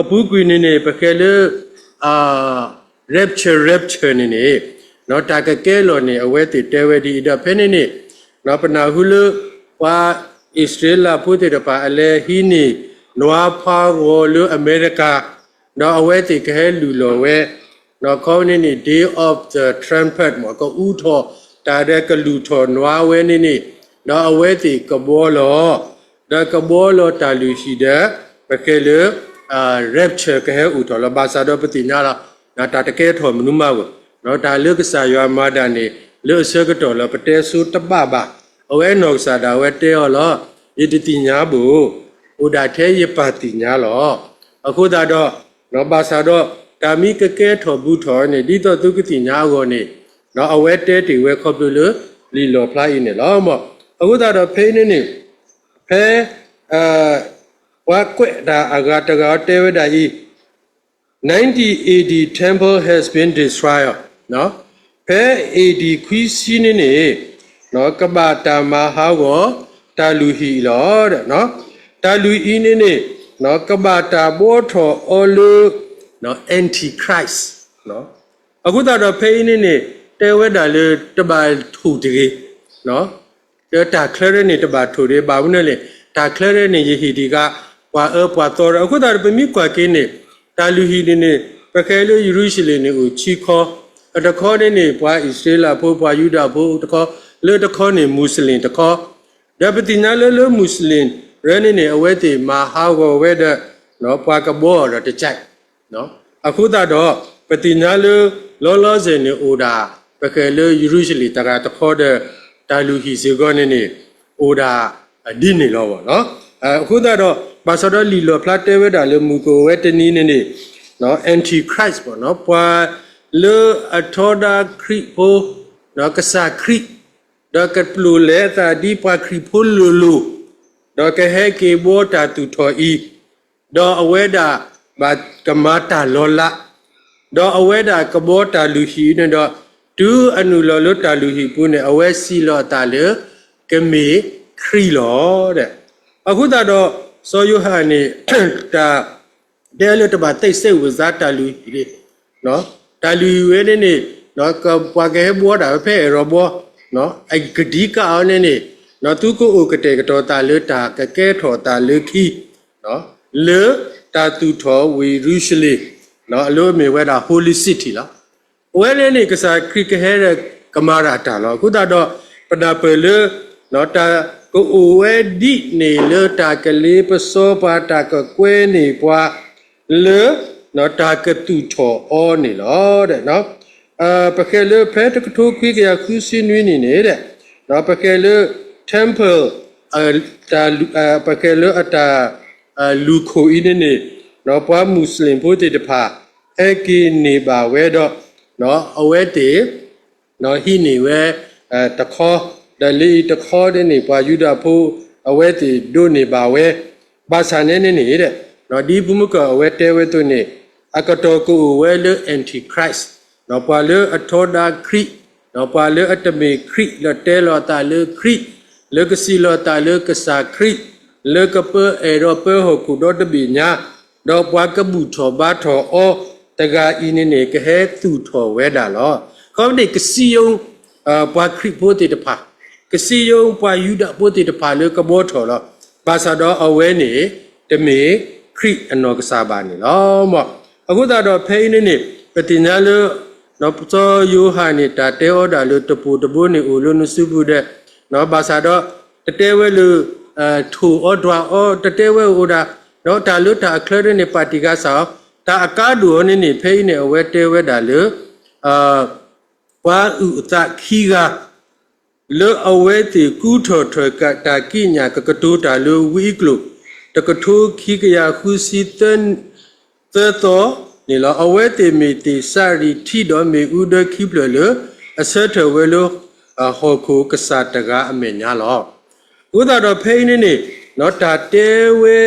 အပူၤကွံာ်န့ၣ်န့ၣ် ပဃဲလၢ rapture rapture န့ၣ်န့ၣ် တၢ်ကကဲလီၤန့ၣ် အဝဲသ့ၣ်တဲဝဲဒ်အံၤဒီး ဖဲန့ၣ်န့ၣ် ပနၢ်ဟူလၢ ပှၤအံၣ်စရ့လးဖိသ့ၣ်တဖၣ် အလဲၤဟံးန့ၢ် နွါဖးဂီၤလၢအမဲရကၤ ဒီးအဝဲသ့ၣ်ကဟဲလုၢ်လီၤဝဲ ခီန့ၣ်န့ၣ် Day of the Trumpet မ့ၢ် ကအူထီၣ်တၢ်ဒီးကလုၢ်ထီၣ်နွါဝဲန့ၣ်န့ၣ် ဒီးအဝဲသ့ၣ်ကဘှီလီၤ ဒီးကဘှီလီၤတၢ်လုၢ်ဟံၣ်ဒီး ပဃဲလၢ rapture ကဟဲအိၣ်ထီၣ်လီၤ. ဘၣ်ဆၣ်ဒီးပသ့ၣ်ညါလီၤ တၢ်တကဲထီၣ်မနုၤမးဧိၤ တၢ်လၢကစၢ်ယွၤမၤတၢ်န့ၣ် လၢအဆၢကတီၢ်လီၤ ပတဲဆိတဘၣ်ဘၣ်. အဝဲနီၢ်ကစၢ်ဒၣ်ဝဲတဲအီၤလီၤ. ယတသ့ၣ်ညါဘၣ်. အိၣ်ဒၣ်ထဲယပၢ်သ့ၣ်ညါလီၤ. အဃိသတးဒီး ဘၣ်ဆၣ်ဒီး တၢ်မ့ၢ်ကကဲထီၣ်ဘူးထီၣ်န့ၣ် ဒ်သိးသုကသ့ၣ်ညါအဂီၢ်န့ၣ် အဝဲတဲတ့ၢ်ဝဲခီဖျိလၢ လံာ်လီၣ်ဖျါအံၤန့ၣ်လီၤ. အဃိသတးဒီးဖဲအံၤန့ၣ်န့ၣ် ဖဲ ပှၤကွဲးတၢ်အဂၤတဂၤတဲဝဲဒၣ်အံၤ ninety A D temple has been destroyed ဖဲ A D ခွံဆံန့ၣ်န့ၣ် ကဘၣ်တၢ်မၤဟးဂီၤ တၢ်လုၢ်ဟံၣ်အံၤလီၤ. တၢ်လုၢ်ဟံၣ်အံၤန့ၣ်န့ၣ် ကဘၣ်တၢ်ဘှီထီၣ်အီၤလၢ Antichrist အဃိသတးဒီးဖဲအံၤန့ၣ်န့ၣ် တဲဝဲဒၣ်လၢတဘၣ်ထိၣ်တဂ့ၤ ဒီးတၢ်ချၢရဲၣ်န့ၣ်တဘၣ်ထိၣ်ဒံး ဘၣ်မနုၤလဲၣ် တၢ်ချၢရဲၣ်န့ၣ် ယဟ့ၣ်ဒံးဃာ် ပှၤအၢပှၤသီဒီး အဃိသတးဒီးပမ့ၢ်ကွၢ်က့ၤန့ၣ် တၢ်လုၢ်ဟံၣ်န့ၣ်န့ၣ် ပဃဲလၢယရူၤၡလ့ၣ်န့ၣ်အိၣ်ဆံခီ, အတခီန့ၣ်န့ၣ် ပှၤအံၣ်စရ့လးဖိ ပှၤယူဒၤဖိတခီ, လၢတခီန့ၣ် မူးစလ့ၣ်တခီ, ဒီးပသ့ၣ်ညါလၢလၢမူးစလ့ၣ်ရဲၣ်န့ၣ်န့ၣ် အဝဲသ့ၣ်မၤဟးဂီၤဝဲဒီး ပှၤကဘှီအီၤဒီးတကဲး အဃိသတးဒီး ပသ့ၣ်ညါလၢ လီၤလီၤဆဲးန့ၣ် အိၣ်ဒၣ် ပဃဲလၢယရူၤၡလ့ၣ်တဂၤတခီဒီး တၢ်လုၢ်ဟံၣ်စ့ၢ်ကီးန့ၣ်န့ၣ် အိၣ်ဒၣ်ဒ်န့ၣ်လီၤ. အဃိသတးဒီး ဘၣ်ဆၣ်ဒီးလံာ်လီၣ်ဖျါတဲဝဲဒၣ်လၢမူးကအိၣ်ဝဲတနံၤန့ၣ်န့ၣ် Antichrist ပှၤလၢအထီဒါခရံာ်ဖိ ကစၢ်ခရံာ် ဒီးကပျိာ်လဲအသးဒ်ပှၤခရံာ်ဖိလိၤလိၤ, ဒီးကဟဲက့ၤဘှီတၢ်သူၣ်ထီၣ်အံၤ, ဒီးအဝဲဒၣ်ဘၣ်ကမၤတၢ်လီၤလး, ဒီးအဝဲဒၣ်ကဘှီတၢ်လုၢ်ဟံၣ်န့ၣ်ဒီး တုၤအနုာ်လီၤလၢတၢ်လုၢ်ဟံၣ်ပူၤန့ၣ် အဝဲစံးလီၤအသးလၢ ကမ့ၢ်ခရံာ်လီၤ. အဃိသတးဒီး စီၤယိၤဟၣ်န့ၣ် တၢ် တဲလၢတဘၣ်သိၣ်စ့ၣ်ဝံၤစါတၢ်လုၢ်ဟံၣ်န့ၣ်, တၢ်လုၢ်ဟံၣ်ဝဲန့ၣ်န့ၣ် ပှၤကဟဲဘှီတၢ်ဝဲဖဲအဲၣ်ဒိးဘှီ, အကဒံကၣ်အီၤန့ၣ်န့ၣ် သုကအိၣ်ကတဲာ်ကတီၤသးလၢတၢ်ကကဲထီၣ်သးလၢခံ လၢတၢ်သူၣ်ထီၣ်ဝ့ၢ်ယရူၤၡလ့ၣ် လၢအမ့ၢ်ဝဲဒၣ် Holy City လီၤ. အဝဲန့ၣ်န့ၣ် ကစၢ်ခရံာ်ကဟဲဒီးကမၤတၢ်တၢ်လီၤ. အဃိသတးဒီး ပနၢ်ပၢၢ်လၢ တၢ်ကအိၣ်ဝဲဒ်န့ၣ်လၢတၢ်ကလ့ပစီပှၤ တၢ်ကကွဲန့ၢ်ပှၤ လၢတၢ်ကသူၣ်ထီၣ်အီၤန့ၣ်လီၤ. ပဃဲလၢဖဲတကထိခွံကယၤဃုဆံနွံနံၣ်န့ၣ် ပဃဲလၢ temple ပဃဲလၢအတၢ်လူၢ်ခိၣ်အံၤန့ၣ်န့ၣ် ပှၤမူးစလ့ၣ်ဖိသ့ၣ်တဖၣ် ဟဲက့ၤန့ၢ်ဘၣ်ဝဲဒီး အဝဲသ့ၣ် ဟံးန့ၢ်ဝဲတခီ, ဒီးလၢအံၤတခီန့ၣ်န့ၣ် ပှၤယူဒၤဖိ အဝဲသ့ၣ်ဒိးန့ၢ်ဘၣ်ဝဲ, ဘၣ်ဆၣ်န့ၣ်န့ၣ်န့ၣ် ဒ်ဖုမုၢ်ကီၢ်အဝဲတဲဝဲအသိးန့ၣ် အကတီၢ်ကအိၣ်ဝဲလၢ Antichrist ပှၤလၢအထီဒါခရံာ်, ပှၤလၢအတမ့ၢ်ခရံာ် လၢတဲလီၤအသးလၢခရံာ်, လၢကစံးလီၤအသးလၢကစၢ်ခရံာ်, လၢကပၢအဲၣ်ဒိးပၢဟီၣ်ခိၣ်ဒီတဘ့ၣ်ညါ, ဒီးပှၤကဘူၣ်ထီၣ်ဘါထီၣ်အီၤတဂၤအံၤန့ၣ်န့ၣ် ကဟဲသူၣ်ထီၣ်ဝဲဒၣ်လီၤ. ခီမ့ၢ်န့ၣ် ကစံယိၤ ပှၤခရံာ်ဖိသ့ၣ်တဖၣ်, ကစံယိၤပှၤယူဒၤဖိသ့ၣ်တဖၣ်လၢကဘှီထီၣ်လီၤ. ဘၣ်ဆၣ်ဒီးအဝဲန့ၣ် တမ့ၢ်ခရံာ်အနီၢ်ကစၢ်ဘၣ်န့ၣ်လီၤ. အဃိသတးဒီးဖဲအံၤန့ၣ်န့ၣ် ပသ့ၣ်ညါလၢ စီၤယိၤဟၣ်န့ၣ် တၢ်တဲအီၤဒၣ်လၢတပိာ်တဘိန့ၣ်အိၣ်လၢနစုပူၤဒီး ဘၣ်ဆၣ်ဒီး တတဲဝဲလၢ ထိၣ်အီၤဒွးအီၤ တတဲဝဲအိၣ်ဒၣ် ဒီးတၢ်လၢတၢ်အချၢန့ၣ်န့ၣ် ပာ်တံၢ်ဂၤစၢ်အီၤ တၢ်အကါဒိၣ်အီၤန့ၣ်န့ၣ် ဖဲအံၤန့ၣ် အဝဲတဲဝဲဒၣ်လၢ ပှၤအုၣ်အသးခံဂၤ လၢအဝဲသ့ၣ်ကူထီၣ်ထၢၣ်ကးတၢ်ကံးညာ် ကကတိၤတၢ်လၢဝံအံၤကျိာ် တကထိခံကယၤဃုဆံသၢ သၢသီန့ၣ်လီၤ. အဝဲသ့ၣ်မ့ၢ်သ့ၣ်စၤရံၣ်ထံဒီးမ့ၣ်အူဒၢခံဖျၢၣ်လၢ အဆၢထၢၣ်ဝဲလၢ ဟီၣ်ခိၣ်ကစၢ်တဂၤအမဲာ်ညါလီၤ. အဃိသတးဒီးဖဲအံၤန့ၣ်န့ၣ် တၢ်တဲဝဲ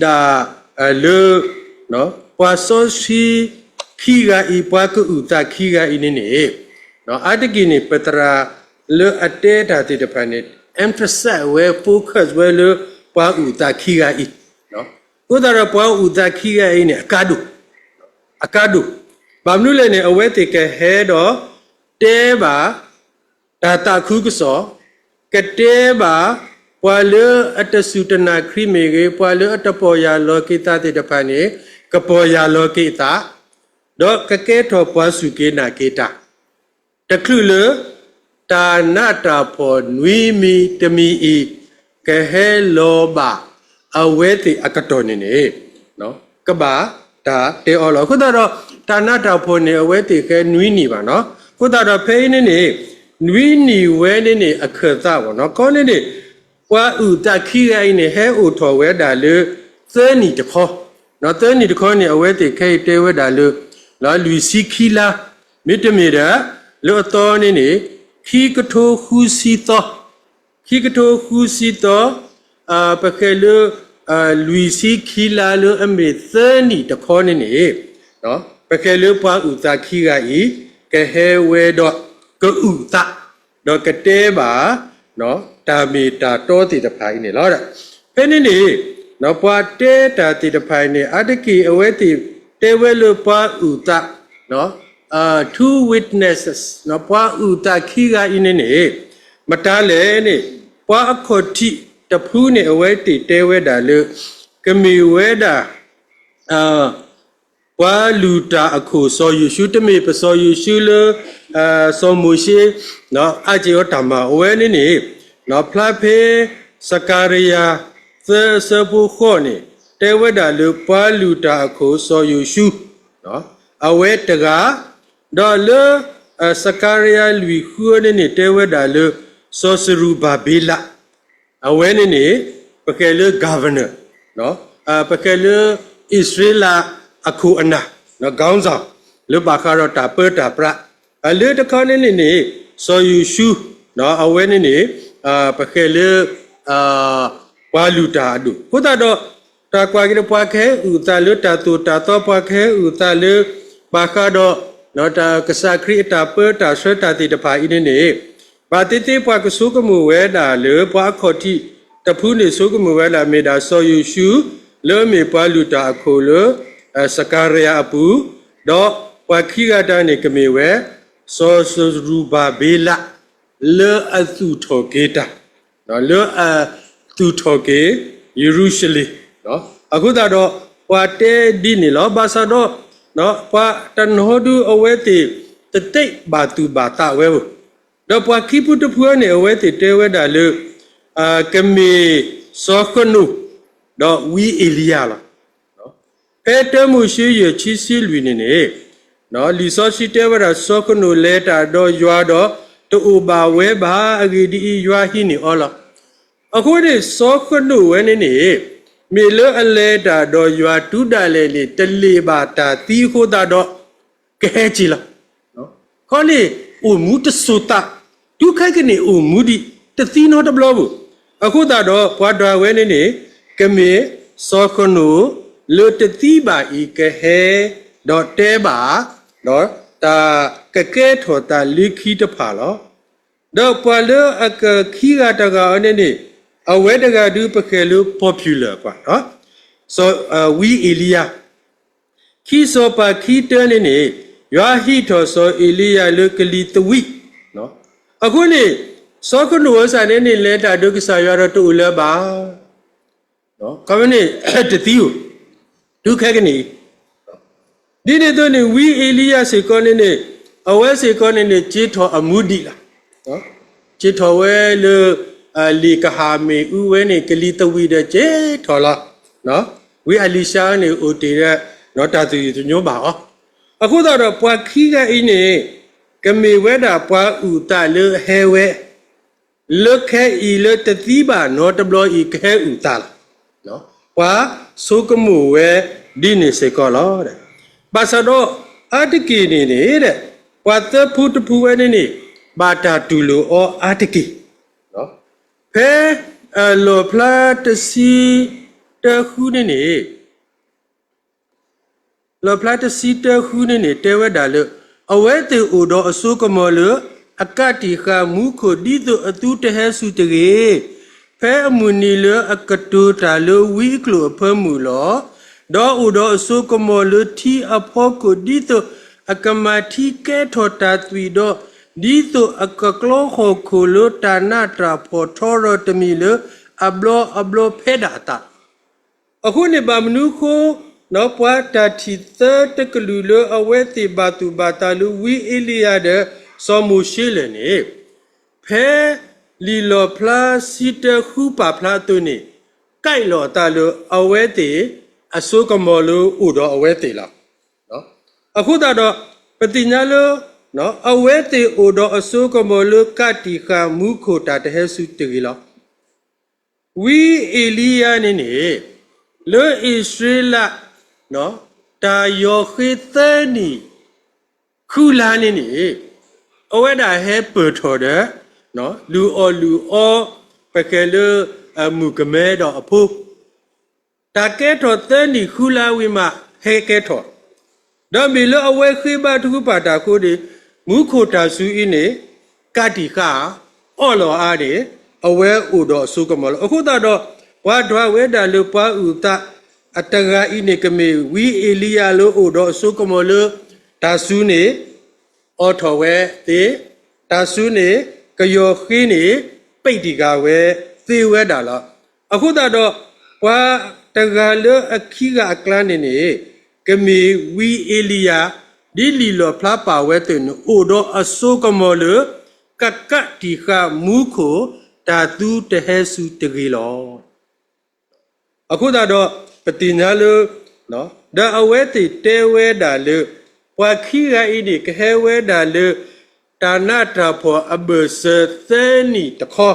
ဒၣ်လၢ ပှၤစီဆှံခံဂၤအံၤ ပှၤကအုၣ်သးခံဂၤအံၤန့ၣ်န့ၣ် အါတက့ၢ်န့ၣ် ပသရၣ်လၢအတဲတၢ်သ့ၣ်တဖၣ်န့ၣ် emphasize ဝဲ focus ဝဲလၢ ပှၤအုၣ်သးခံဂၤအံၤ အဃိသတးဒီးပှၤအုၣ်သးခံဂၤအံၤန့ၣ် အကါဒိၣ်, အကါဒိၣ်, ဘၣ်မနုၤလဲၣ်န့ၣ် အဝဲသ့ၣ်ကဟဲဒီးတဲဘၣ် တၢ်သးခုကစီၣ်, ကတဲဘၣ် ပှၤလၢအတစူၢ်တနာ်ခရံာ်မ့ၢ်ဂ့ၤ, ပှၤလၢအတပီၢ်ယၢ်လီၤက့ၤသးသ့ၣ်တဖၣ်န့ၣ် ကပီၢ်ယၢ်လီၤက့ၤအသး, ဒီးကကဲထီၣ်ပှၤစူၢ်က့ၤနာ်က့ၤတၢ် တချုးလၢ တၢ်နးတၢ်ဖှီၣ်နွံမံၤတမံၤအံၤ ကဟဲလီၤဘၣ်အဝဲသ့ၣ်အကတီၢ်န့ၣ်န့ၣ် ကဘၣ်တၢ်တဲအီၤလီၤ. အဃိသတးဒီး တၢ်နးတၢ်ဖှီၣ်န့ၣ် အဝဲသ့ၣ်ဃဲနွံနံၣ်ဘၣ်နီၤ. အဃိသတးဒီးဖဲအံၤန့ၣ်န့ၣ် နွံနံၣ်ဝဲန့ၣ်န့ၣ် အခၢၣ်သးဘၣ်နီၤ. ခီန့ၣ်န့ၣ် ပှၤအုၣ်သးခံဂၤအံၤန့ၣ် ဟဲအိၣ်ထီၣ်ဝဲဒၣ်လၢ သၢနံၣ်တခီ, သၢနံၣ်တခီန့ၣ် အဝဲသ့ၣ်ခဲအံၤတဲဝဲဒၣ်လၢ လွံၢ်ဆံခံလါ, မ့တမ့ၢ်ဒီး လၢအသီန့ၣ်န့ၣ် ခံကထိဃုဆံသီ, ခံကထိဃုဆံသီ, ပဃဲၤလၢ လွံၢ်ဆံခံလါလၢအမ့ၢ်သၢနံၣ်တခီန့ၣ်န့ၣ် ပဃဲၤလၢပှၤအုၣ်သးခံဂၤအံၤ ကဟဲဝဲဒီး ကအုၣ်သး ဒီးကတဲဘၣ် တၢ်မ့ၢ်တၢ်တီသ့ၣ်တဖၣ်အံၤန့ၣ်လီၤ. ဖဲန့ၣ်န့ၣ် ပှၤတဲတၢ်သ့ၣ်တဖၣ်အံၤန့ၣ် အါတက့ၢ်အဝဲသ့ၣ်တဲဝဲလၢပှၤအုၣ်သး two witnesses ပှၤအုၣ်သးခံဂၤအံၤန့ၣ်န့ၣ် မတၤလဲၣ်န့ၣ် ပှၤအခီၣ်ထံးတဖုန့ၣ် အဝဲသ့ၣ်တဲဝဲဒၣ်လၢ ကမ့ၢ်ဝဲဒၣ် ပှၤလုၢ်တၢ်အခိၣ်စီၤယိၤၡူ, တမ့ၢ်ပစီၤယိၤၡူလၢ စီၤမိၤၡ့ အးစ့ၤအီၤတၢ်မၤအဝဲန့ၣ်န့ၣ် ဖျါဖဲ စကၤရယၤ သၢအဆၢဖိဃိးန့ၣ် တဲဝဲဒၣ်လၢပှၤလုၢ်တၢ်အခိၣ်စီၤယိၤၡူ အဝဲတဂၤ, ဒီးလၢ စကၤရယၤလွံၢ်ဃုန့ၣ်န့ၣ် တဲဝဲဒၣ်လၢ စီၤစရူၤဘၤဘ့လး အဝဲန့ၣ်န့ၣ် ပဃဲၤလၢ governor ပဃဲၤလၢ အံၣ်စရ့လးအခိၣ်အနၢ် ခေါင်းဆောင် လၢဘၣ်ဃးဒီးတၢ်ပၢတၢ်ပြး, အလၢတခီန့ၣ်န့ၣ်န့ၣ် စီၤယိၤၡူ အဝဲန့ၣ်န့ၣ် ပဃဲၤလၢ ပှၤလုၢ်တၢ်အဒိၣ်, အဃိသတးဒီး တၢ်ကွၢ်က့ၤဒီး ပှၤကဟဲအုၣ်သးလၢတၢ်သိၣ်တၢ်သီ, ပှၤကဟဲအုၣ်သးလၢ ဘၣ်ဃးဒီး ကစၢ်ခရံာ်အတၢ်ပၢတၢ်ဆှၢတၢ်သ့ၣ်တဖၣ်အံၤန့ၣ်န့ၣ် ဘၣ်သ့ၣ်သ့ၣ်ပှၤကဆိကမိၣ်ဝဲဒၣ်လၢ ပှၤအခီၣ်ထံးတဖုန့ၣ် ဆိကမိၣ်ဝဲဒၣ်မ့ၢ်ဒၣ်စီၤယိၤၡူ လၢအမ့ၢ်ပှၤလုၢ်တၢ်အခိၣ်လၢ စကၤရယၤအပူၤ, ဒီးပှၤခံဂၤတၢ်န့ၣ်ကမ့ၢ်ဝဲ စီၤစရူၤဘၤဘ့လး လၢအသူၣ်ထီၣ်က့ၤတၢ် လၢအသူၣ်ထီၣ်က့ၤ ယရူၤၡလ့ၣ်, အဃိသတးဒီး ပှၤတဲဒ်န့ၣ်လီၤ. ဘၣ်ဆၣ်ဒီး ပှၤတနီၤဒုအဝဲသ့ၣ် တသ့ဘၣ်သူၣ်ဘၣ်သးဝဲဧိၤ, ဒီးပှၤခံဖုတဖုန့ၣ် အဝဲသ့ၣ်တဲဝဲဒၣ်လၢ ကမ့ၢ်စီၤဃနိၣ် ဒီးဝံအ့လံယၤလီၤ. ဖဲတၢမိၤၡ့ယဲၢ်ဆံဆံလွံၢ်န့ၣ်န့ၣ် လံာ်စီဆှံတဲဝဲဒၣ် စီၤဃနိၣ်လဲၤတၢ်ဒီးယွၤဒီး တအိၣ်ဘၣ်ဝဲဘၣ်. အဂ့ၢ်ဒ်အံၤ, ယွၤဟံးန့ၢ်အီၤလီၤ. အဃိန့ၣ် စီၤဃနိၣ်ဝဲန့ၣ်န့ၣ် မ့ၢ်လၢအလဲၤတၢ်ဒီးယွၤတုၤဒၣ်လဲာ်န့ၣ် တလ့ၣ်ဘၣ်တၢ်သံအဃိသတးဒီး ကဟဲက့ၤလီၤ. ခီန့ၣ် အိၣ်မူတစိၤသး, တုၤခဲကနံၣ်အိၣ်မူဒံး, တသံနီတဘျီဘၣ်. အဃိသတးဒီး ပှၤဒွးဝဲန့ၣ်န့ၣ် ကမ့ၢ်စီၤဃနိၣ်လၢတသံဘၣ်အံၤ ကဟဲဒီးတဲဘၣ် ဒီးတၢ်ကကဲထီၣ်သးလၢခံတဖၣ်လီၤ. ဒီးပှၤလၢအကခံဂၤတဂၤအံၤန့ၣ်န့ၣ် အဝဲတဂၤဒုးပဃဲၤလၢ popular ပှၤ စီၤ ဝံအ့လံယၤ ခံစီၤပၤခံတၢန့ၣ်န့ၣ် ယွၤဟံးထီၣ်စီၤအ့လံယၤလၢကလံၤသဝံး, အဃိန့ၣ် စီၤဃနိၣ်အစၢ်န့ၣ်န့ၣ် လဲၤတၢ်ဒီးကစၢ်ယွၤဒီးတအိၣ်လၢၤဘၣ်, ခီန့ၣ် တသံဧိၤ, တုၤခဲကနံၣ်အံၤ ဒ်န့ၣ်အသိးန့ၣ် ဝံအ့လံယၤစ့ၢ်ကီးန့ၣ်န့ၣ် အဝဲစ့ၢ်ကီးန့ၣ်န့ၣ် က့ၤထီၣ်အမူဒံးလီၤ. က့ၤထီၣ်ဝဲလၢ လံာ်ကဟၣ်မ့ၣ်အူဝဲန့ၣ် ကလံၤသဝံးဒီးက့ၤထီၣ်လီၤ. ဝံအ့လံယၤန့ၣ် အိၣ်တ့ၢ်ဒီး တၢ်သယုၢ်သညိဘၣ်အီၤ, အဃိသတးဒီး ပှၤခံဂၤအံၤန့ၣ် ကမ့ၢ်ဝဲဒၣ်ပှၤအုၣ်သးလၢအဟဲဝဲ လၢခဲအံၤလၢတသံဘၣ်နီတဘျီအံၤ ကဟဲအုၣ်သးလီၤ. ပှၤဆိကမိၣ်ဝဲဒ်န့ၣ်စ့ၢ်ကီးလီၤ. ဘၣ်ဆၣ်ဒီး အါတက့ၢ်န့ၣ်န့ၣ် ပှၤသၢဖုတဖုဝဲန့ၣ်န့ၣ် ဘၣ်တၢ်တူၢ်လိာ်အီၤအါတက့ၢ်. ဖဲ လီၣ်ဖျါတဆံတၢဃုန့ၣ်န့ၣ် လီၣ်ဖျါတဆံတၢဃုန့ၣ်န့ၣ် တဲဝဲဒၣ်လၢ အဝဲသ့ၣ်အိၣ်ဒီးအစိကမီၤလၢ အကးတံာ်ဃာ်မူခိၣ် ဒ်သိးအသုတဟဲစူၤတဂ့ၤ. ဖဲအမုၢ်နံၤလၢအကတိၤတၢ်လၢဝံအကျိာ်အဖၢမုၢ်လီၤ. ဒီးအိၣ်ဒီးအစိကမီၤလၢထံအဖီခိၣ် ဒ်သိးအကမၤထံကဲထီၣ်တၢ်သွံၣ်ဒီး ဒ်သိးအကကျီဟီၣ်ခိၣ်လၢတၢ်နးတၢ်ဖှီၣ်ထီရီၤတမံၤလၢအဘျီအဘျီဖဲဒၣ်အသးလီၤ. အဃိန့ၣ်ဘၣ်မနုၤအဃိ ပှၤတၢ်ထံၣ်သၢတကလုာ်လၢအဝဲသ့ၣ်ဘၣ်သူၣ်ဘၣ်သးလၢဝံအ့လံယၤဒီးစီၤမိၤၡ့လဲၣ်န့ၣ်, ဖဲလံာ်လီၣ်ဖျါစံးတၢဃုပာ်ဖျါအသိးန့ၣ် ကဲထီၣ်အသးလၢအဝဲသ့ၣ်အစိကမီၤလၢအိၣ်ဒီးအဝဲသ့ၣ်လီၤ. အဃိသတးဒီး ပသ့ၣ်ညါလၢ အဝဲသ့ၣ်အိၣ်ဒီးအစိကမီၤလၢကးတံာ်ဃာ်မူခိၣ်တၢ်တဟဲစူၤတဂ့ၤလီၤ. ဝံအ့လံယၤန့ၣ်န့ၣ် လၢအံၣ်စရ့လး တၢ်ယီၤဃ့သၢနံၣ် ဃုလါန့ၣ်န့ၣ် အဝဲဒၣ်ဟဲပၢၢ်ထီၣ်ဒီး လုၢ်အီၣ်လုၢ်အီ ပကဲလၢ မုၣ်ကမဲဒီးအဖိ တၢ်ကဲထီၣ်သၢနံၣ်ဃုလါဝံၤမး ဟဲကဲထီၣ်, ဒီးမ့ၢ်လၢအဝဲဃ့ဘါထုကဖၣ်တၢ်အဃိန့ၣ် မူခိၣ်တၢ်စူၤအံၤန့ၣ် ကးတံာ်ဃာ် အီၣ်လီၤအါန့ၣ် အဝဲအိၣ်ဒီးအစိကမီၤလီၤ. အဃိသတးဒီး ပှၤဒွးဝဲဒၣ်လၢပှၤအုၣ်သးအတဂၤအံၤန့ၣ် ကမ့ၢ်ဝံအ့လံယၤလၢအိၣ်ဒီးအစိကမီၤလၢ တၢ်စူၤန့ၣ် အိးထီၣ်ဝဲသ့, တၢ်စူၤန့ၣ် ကယီၤဃ့န့ၣ် ပံးတံၢ်ဃာ်ဝဲသ့ဝဲဒၣ်လီၤ. အဃိသတးဒီး ပှၤတဂၤလၢအခံဂၤအကျါန့ၣ်န့ၣ် ကမ့ၢ်ဝံအ့လံယၤ ဒ်လံာ်လီၣ်ဖျါပာ်ဝဲအသိးန့ၣ် အိၣ်ဒီးအစိကမီၤလၢ ကကးတံာ်ဃာ်မူခိၣ် တၢ်သူတဟဲစူၤတဂ့ၤလီၤ. အဃိသတးဒီး ပသ့ၣ်ညါလၢ ဒီးအဝဲသ့ၣ်တဲဝဲဒၣ်လၢ ပှၤခံဂၤအံၤန့ၣ် ကဟဲဝဲဒၣ်လၢ တၢ်နးတၢ်ဖှီၣ်အဘၢၣ်စၢၤသၢနံၣ်တခီ,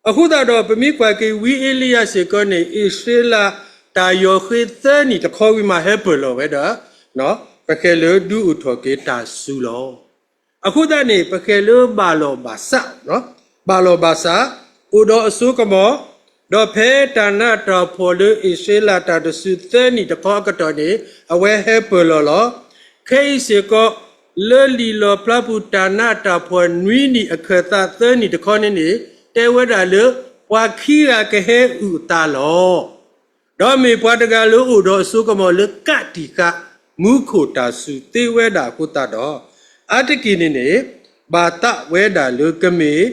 အဃိသတးဒီး ပမ့ၢ်ကွၢ်က့ၤဝံအ့လံယၤစ့ၢ်ကီးန့ၣ် အံၣ်စရ့လးတၢ်ယီၤဃ့သၢနံၣ်တခီဝံၤမး ဟဲပၢၢ်လီၤဝဲဒီး ပကဲလၢဒုးအိၣ်ထီၣ်က့ၤတၢ်စူၤလီၤ. အဃိသတးန့ၣ် ပကဲလၢဘၣ်လီၢ်ဘၣ်စး, ဘၣ်လီၢ်ဘၣ်စး အိၣ်ဒီးအစိကမီၤ, ဒီးဖဲတၢ်နးတၢ်ဖှီၣ်လၢအံၣ်စရ့လးတၢ်တစူၤသၢနံၣ်တခီအကတီၢ်န့ၣ် အဝဲဟဲပၢၢ်လီၤလီၤ. ခဲအံၤစ့ၢ်ကီး လၢလံာ်လီၣ်ဖျါပူၤတၢ်နးတၢ်ဖှီၣ်နွံနံၣ်အခၢၣ်သးသၢနံၣ်တခီန့ၣ်န့ၣ် တဲဝဲဒၣ်လၢ ပှၤခံဂၤကဟဲအုၣ်အသးလီၤ. ဒီးမ့ၢ်ပှၤတဂၤလၢအိၣ်ဒီးအစိကမီၤလၢကးတံာ်ဃာ် မူခိၣ်တၢ်စူၤသ့ဝဲဒၣ်အဃိသတးဒီး, အါတက့ၢ်န့ၣ်န့ၣ် ဘၣ်သးဝဲဒၣ်လၢကမ့ၢ်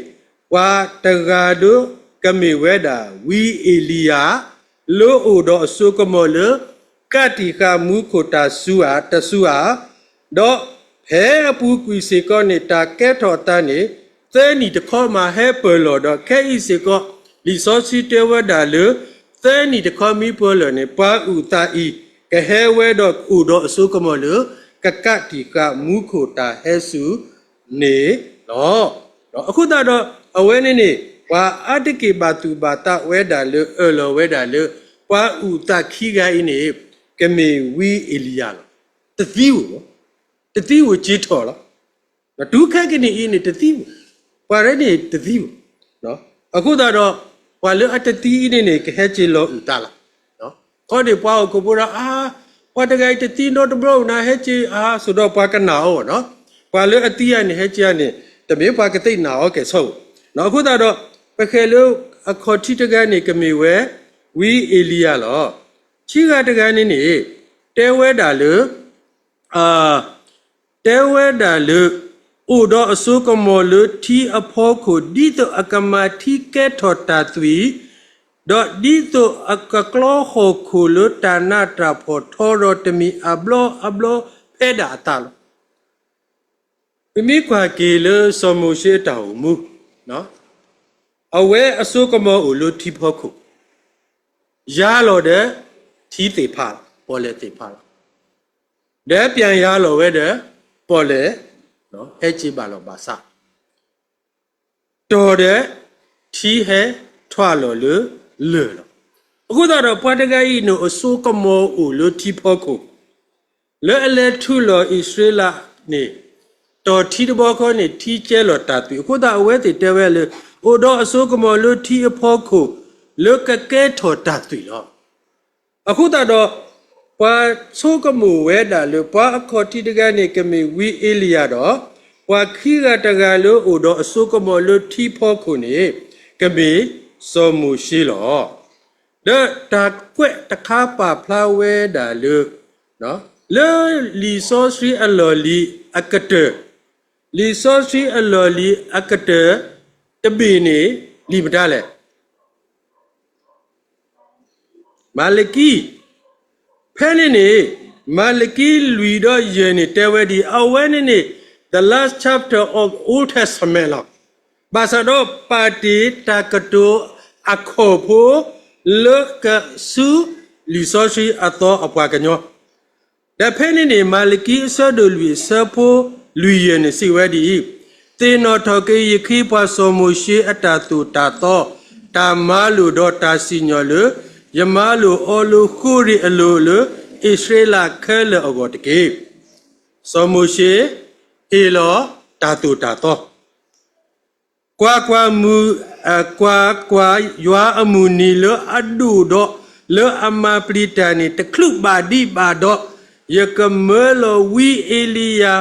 ပှၤတဂၤလၢကမ့ၢ်ဝဲဒၣ် ဝံအ့လံယၤ လၢအိၣ်ဒီးအစိကမီၤလၢ ကးတံာ်ဃာ်မူခိၣ်တၢ်စူၤဧါ တစူၤဧါ, ဒီးဖဲအပူၤကွံာ်စ့ၢ်ကီးန့ၣ် တၢ်ကဲထီၣ်အသးန့ၣ် သၢနံၣ်တခီမးဟဲပၢၢ်လီၤဒီး ခဲအံၤစ့ၢ်ကီး လံာ်စီဆှံတဲဝဲဒၣ်လၢ သၢနံၣ်တခီမ့ၢ်ပၢၢ်လီၤန့ၣ် ပှၤအုၣ်သးအံၤ ကဟဲဝဲဒီးအိၣ်ဒီးအစိကမီၤလၢ ကကးတံာ်ဃာ်မူခိၣ်တၢ်ဟဲစူၤန့ၣ်လီၤ. အဃိသတးဒီး အဝဲန့ၣ်န့ၣ် ပှၤအါတက့ၢ်ဘၣ်သူၣ်ဘၣ်သးဝဲဒၣ်လၢအၢၣ်လီၤဝဲဒၣ်လၢ ပှၤအုၣ်သးခံဂၤအံၤန့ၣ် ကမ့ၢ်ဝံအ့လံယၤလီၤ. တသံဧိၤ, တသံဧိၤက့ၤထီၣ်လီၤ. တုၤခဲကနံၣ်အံၤန့ၣ်တသံဧိၤ, ပှၤရဲန့ၣ်တသံဧိၤ, အဃိသတးဒီး ပှၤလၢအတသံအံၤန့ၣ်န့ၣ် ကဟဲက့ၤလီၤအုၣ်သးလီၤ. ခီန့ၣ်ပှၤဟီၣ်ခိၣ်ဖိဒီး အါ, ပှၤတဂၤအံၤတသံနီတဘျီဧိၤနၤ ဟဲက့ၤအါ စိၤဒီးပှၤကနာ်အီၤနီၤ, ပှၤလၢအသံဧါန့ၣ် ဟဲက့ၤဧါန့ၣ် တမ့ၢ်ပှၤကသ့ၣ်နာ်အီၤကဲၣ်ဆိးဧိၤ, အဃိသတးဒီး ပဃဲၤလၢအခီၣ်ထံးတဂၤန့ၣ် ကမ့ၢ်ဝဲ ဝံအ့လံယၤလီၤ. ခံဂၤတဂၤန့ၣ်န့ၣ် တဲဝဲဒၣ်လၢ တဲဝဲဒၣ်လၢ အိၣ်ဒီးအစိကမီၤလၢထံအဖီခိၣ် ဒ်သိးအကမၤထံကဲထီၣ်တၢ်သွံၣ်, ဒီးဒ်သိးအကကျီဟီၣ်ခိၣ်လၢတၢ်နးတၢ်ဖှီၣ်ထီရီၤတမံၤအဘျီအဘျီဖဲဒၣ်အသးလီၤ. ပမ့ၢ်ကွၢ်က့ၤလၢစီၤမိၤၡ့အတၢ်အိၣ်မူ, အဝဲအစိကမီၤအိၣ်လၢထံဖီခိၣ်, ယါလီၤဒီး ထံသ့ၣ်ဖးလီၤ, ပီၣ်လဲၣ်သ့ၣ်ဖးလီၤ, ဒီးပၠၣ်ယါလီၤဝဲဒီး ပီၣ်လဲၣ် ဟဲက့ၤဘၣ်လီၢ်ဘၣ်စး တီၢ်ဒီး ထံဟဲထွဲလီၤလၢလၢၢ်လီၤ. အဃိသတးဒီး ပှၤတဂၤအံၤန့ၣ် အစိကမီၤအိၣ်လၢထံဖီခိၣ်, လၢအလဲၤထုးလီၤအံၣ်စရ့လးန့ၣ်, တီၢ်ထံတဘျီဃီန့ၣ် ထံကဲလီၤတၢ်သွံၣ်. အဃိသတး အဝဲသ့ၣ်တဲဝဲလၢ အိၣ်ဒီးအစိကမီၤလၢထံအဖီခိၣ် လၢကကဲထီၣ်တၢ်သွံၣ်လီၤ. အဃိသတးဒီး ပှၤဆိကမိၣ်ဝဲဒၣ်လၢ ပှၤအခီၣ်ထံးတဂၤန့ၣ် ကမ့ၢ်ဝံအ့လံယၤဒီး ပှၤခံဂၤတဂၤလၢအိၣ်ဒီးအစိကမီၤလၢထံဖီခိၣ်န့ၣ် ကမ့ၢ် စီၤမိၤၡ့လီၤ. ဒီးတၢ်ကွဲးတခါပာ်ဖျါဝဲဒၣ်လၢ လၢလံာ်စီဆှံအလီၢ်လံၤအကတၢၢ်, လံာ်စီဆှံအလီၢ်လံၤအကတၢၢ်တဘ့ၣ်န့ၣ် လံာ်မတၤလဲၣ်. မၤလကံ. ဖဲန့ၣ်န့ၣ် မၤလကံလွံၢ်ဒီးယဲၢ်န့ၣ်တဲဝဲဒ်အံၤ, အဝဲန့ၣ်န့ၣ် the last chapter of Old Testament လီၤ. ဘၣ်ဆၣ်ဒီးပာ်တ့ၢ်တၢ်ကတိၤအခီၣ်ဖိ လၢကဆူလံာ်စီဆှံအသီအပှၤကညီ ဒီးဖဲန့ၣ်န့ၣ် မၤလကံအဆၢဒိၣ်လွံၢ်အဆၢဖိလွံၢ်ယဲၢ်န့ၣ်စံးဝဲဒ်အံၤ, သ့ၣ်နီၣ်ထီၣ်က့ၤယခ့ယပှၤစီၤမိၤၡ့အတၢ်သိၣ်တၢ်သီ, တၢ်မၤလိာ်ဒီးတၢ်စံၣ်ညီၣ်လၢ ယမၤလိာ်အီၤလၢဃိာ်ရ့ၣ်အလိၤလၢ အံၣ်စရ့လးခဲလၢာ်အဂီၢ်တက့ၢ်. စီၤမိၤၡ့ဟ့ၣ်လီၤတၢ်သိၣ်တၢ်သီ ကွၢ်ကွၢ်, ကွၢ်ကွၢ်, ယွၤအမုၢ်နံၤလၢအဒိၣ်ဒီးလၢအမၤပျံၤတၢ်န့ၣ် တချုးဘၣ်ဒံးဘၣ်ဒီး, ယကမၢလီၤဝံအ့လံယၤ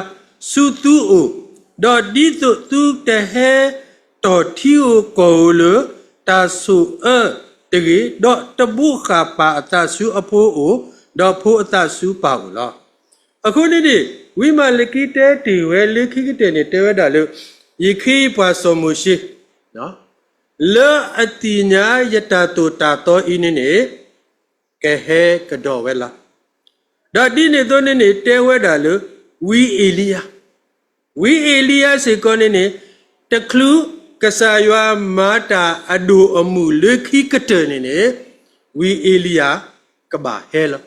ဆူသုအိၣ်, ဒီးဒ်သိးသုတဟဲတီၢ်ထံဧိၤကီၢ်ဧိၤလၢတၢ်ဆိၣ်အၢတဂ့ၤ, ဒီးတဘိးဃၣ်ပာ်အသးဆူအဖိအအိၣ်, ဒီးဖိအသးဆူပၢ်အိၣ်လီၤ. အဃိန့ၣ်န့ၣ် ဝံမၤလကံတဲတ့ၢ်ဝဲလၢခံကတၢၢ်န့ၣ် တဲဝဲဒၣ်လၢ ယခ့ယပှၤစီၤမိၤၡ့ လၢအသ့ၣ်ညါယတၢ်သိၣ်တၢ်သီအံၤန့ၣ်န့ၣ် ကဟဲကဒီးဝဲလီၤ. ဒီးဒ်န့ၣ်အသိးန့ၣ်န့ၣ် တဲဝဲဒၣ်လၢ ဝံအ့လံယၤ, ဝံအ့လံယၤစ့ၢ်ကီးန့ၣ်န့ၣ် တချုးကစၢ်ယွၤမၤတၢ်အဒိၣ်အမုၢ်လၢခံကတၢၢ်န့ၣ်န့ၣ် ဝံအ့လံယၤကဘၣ်ဟဲလီၤ.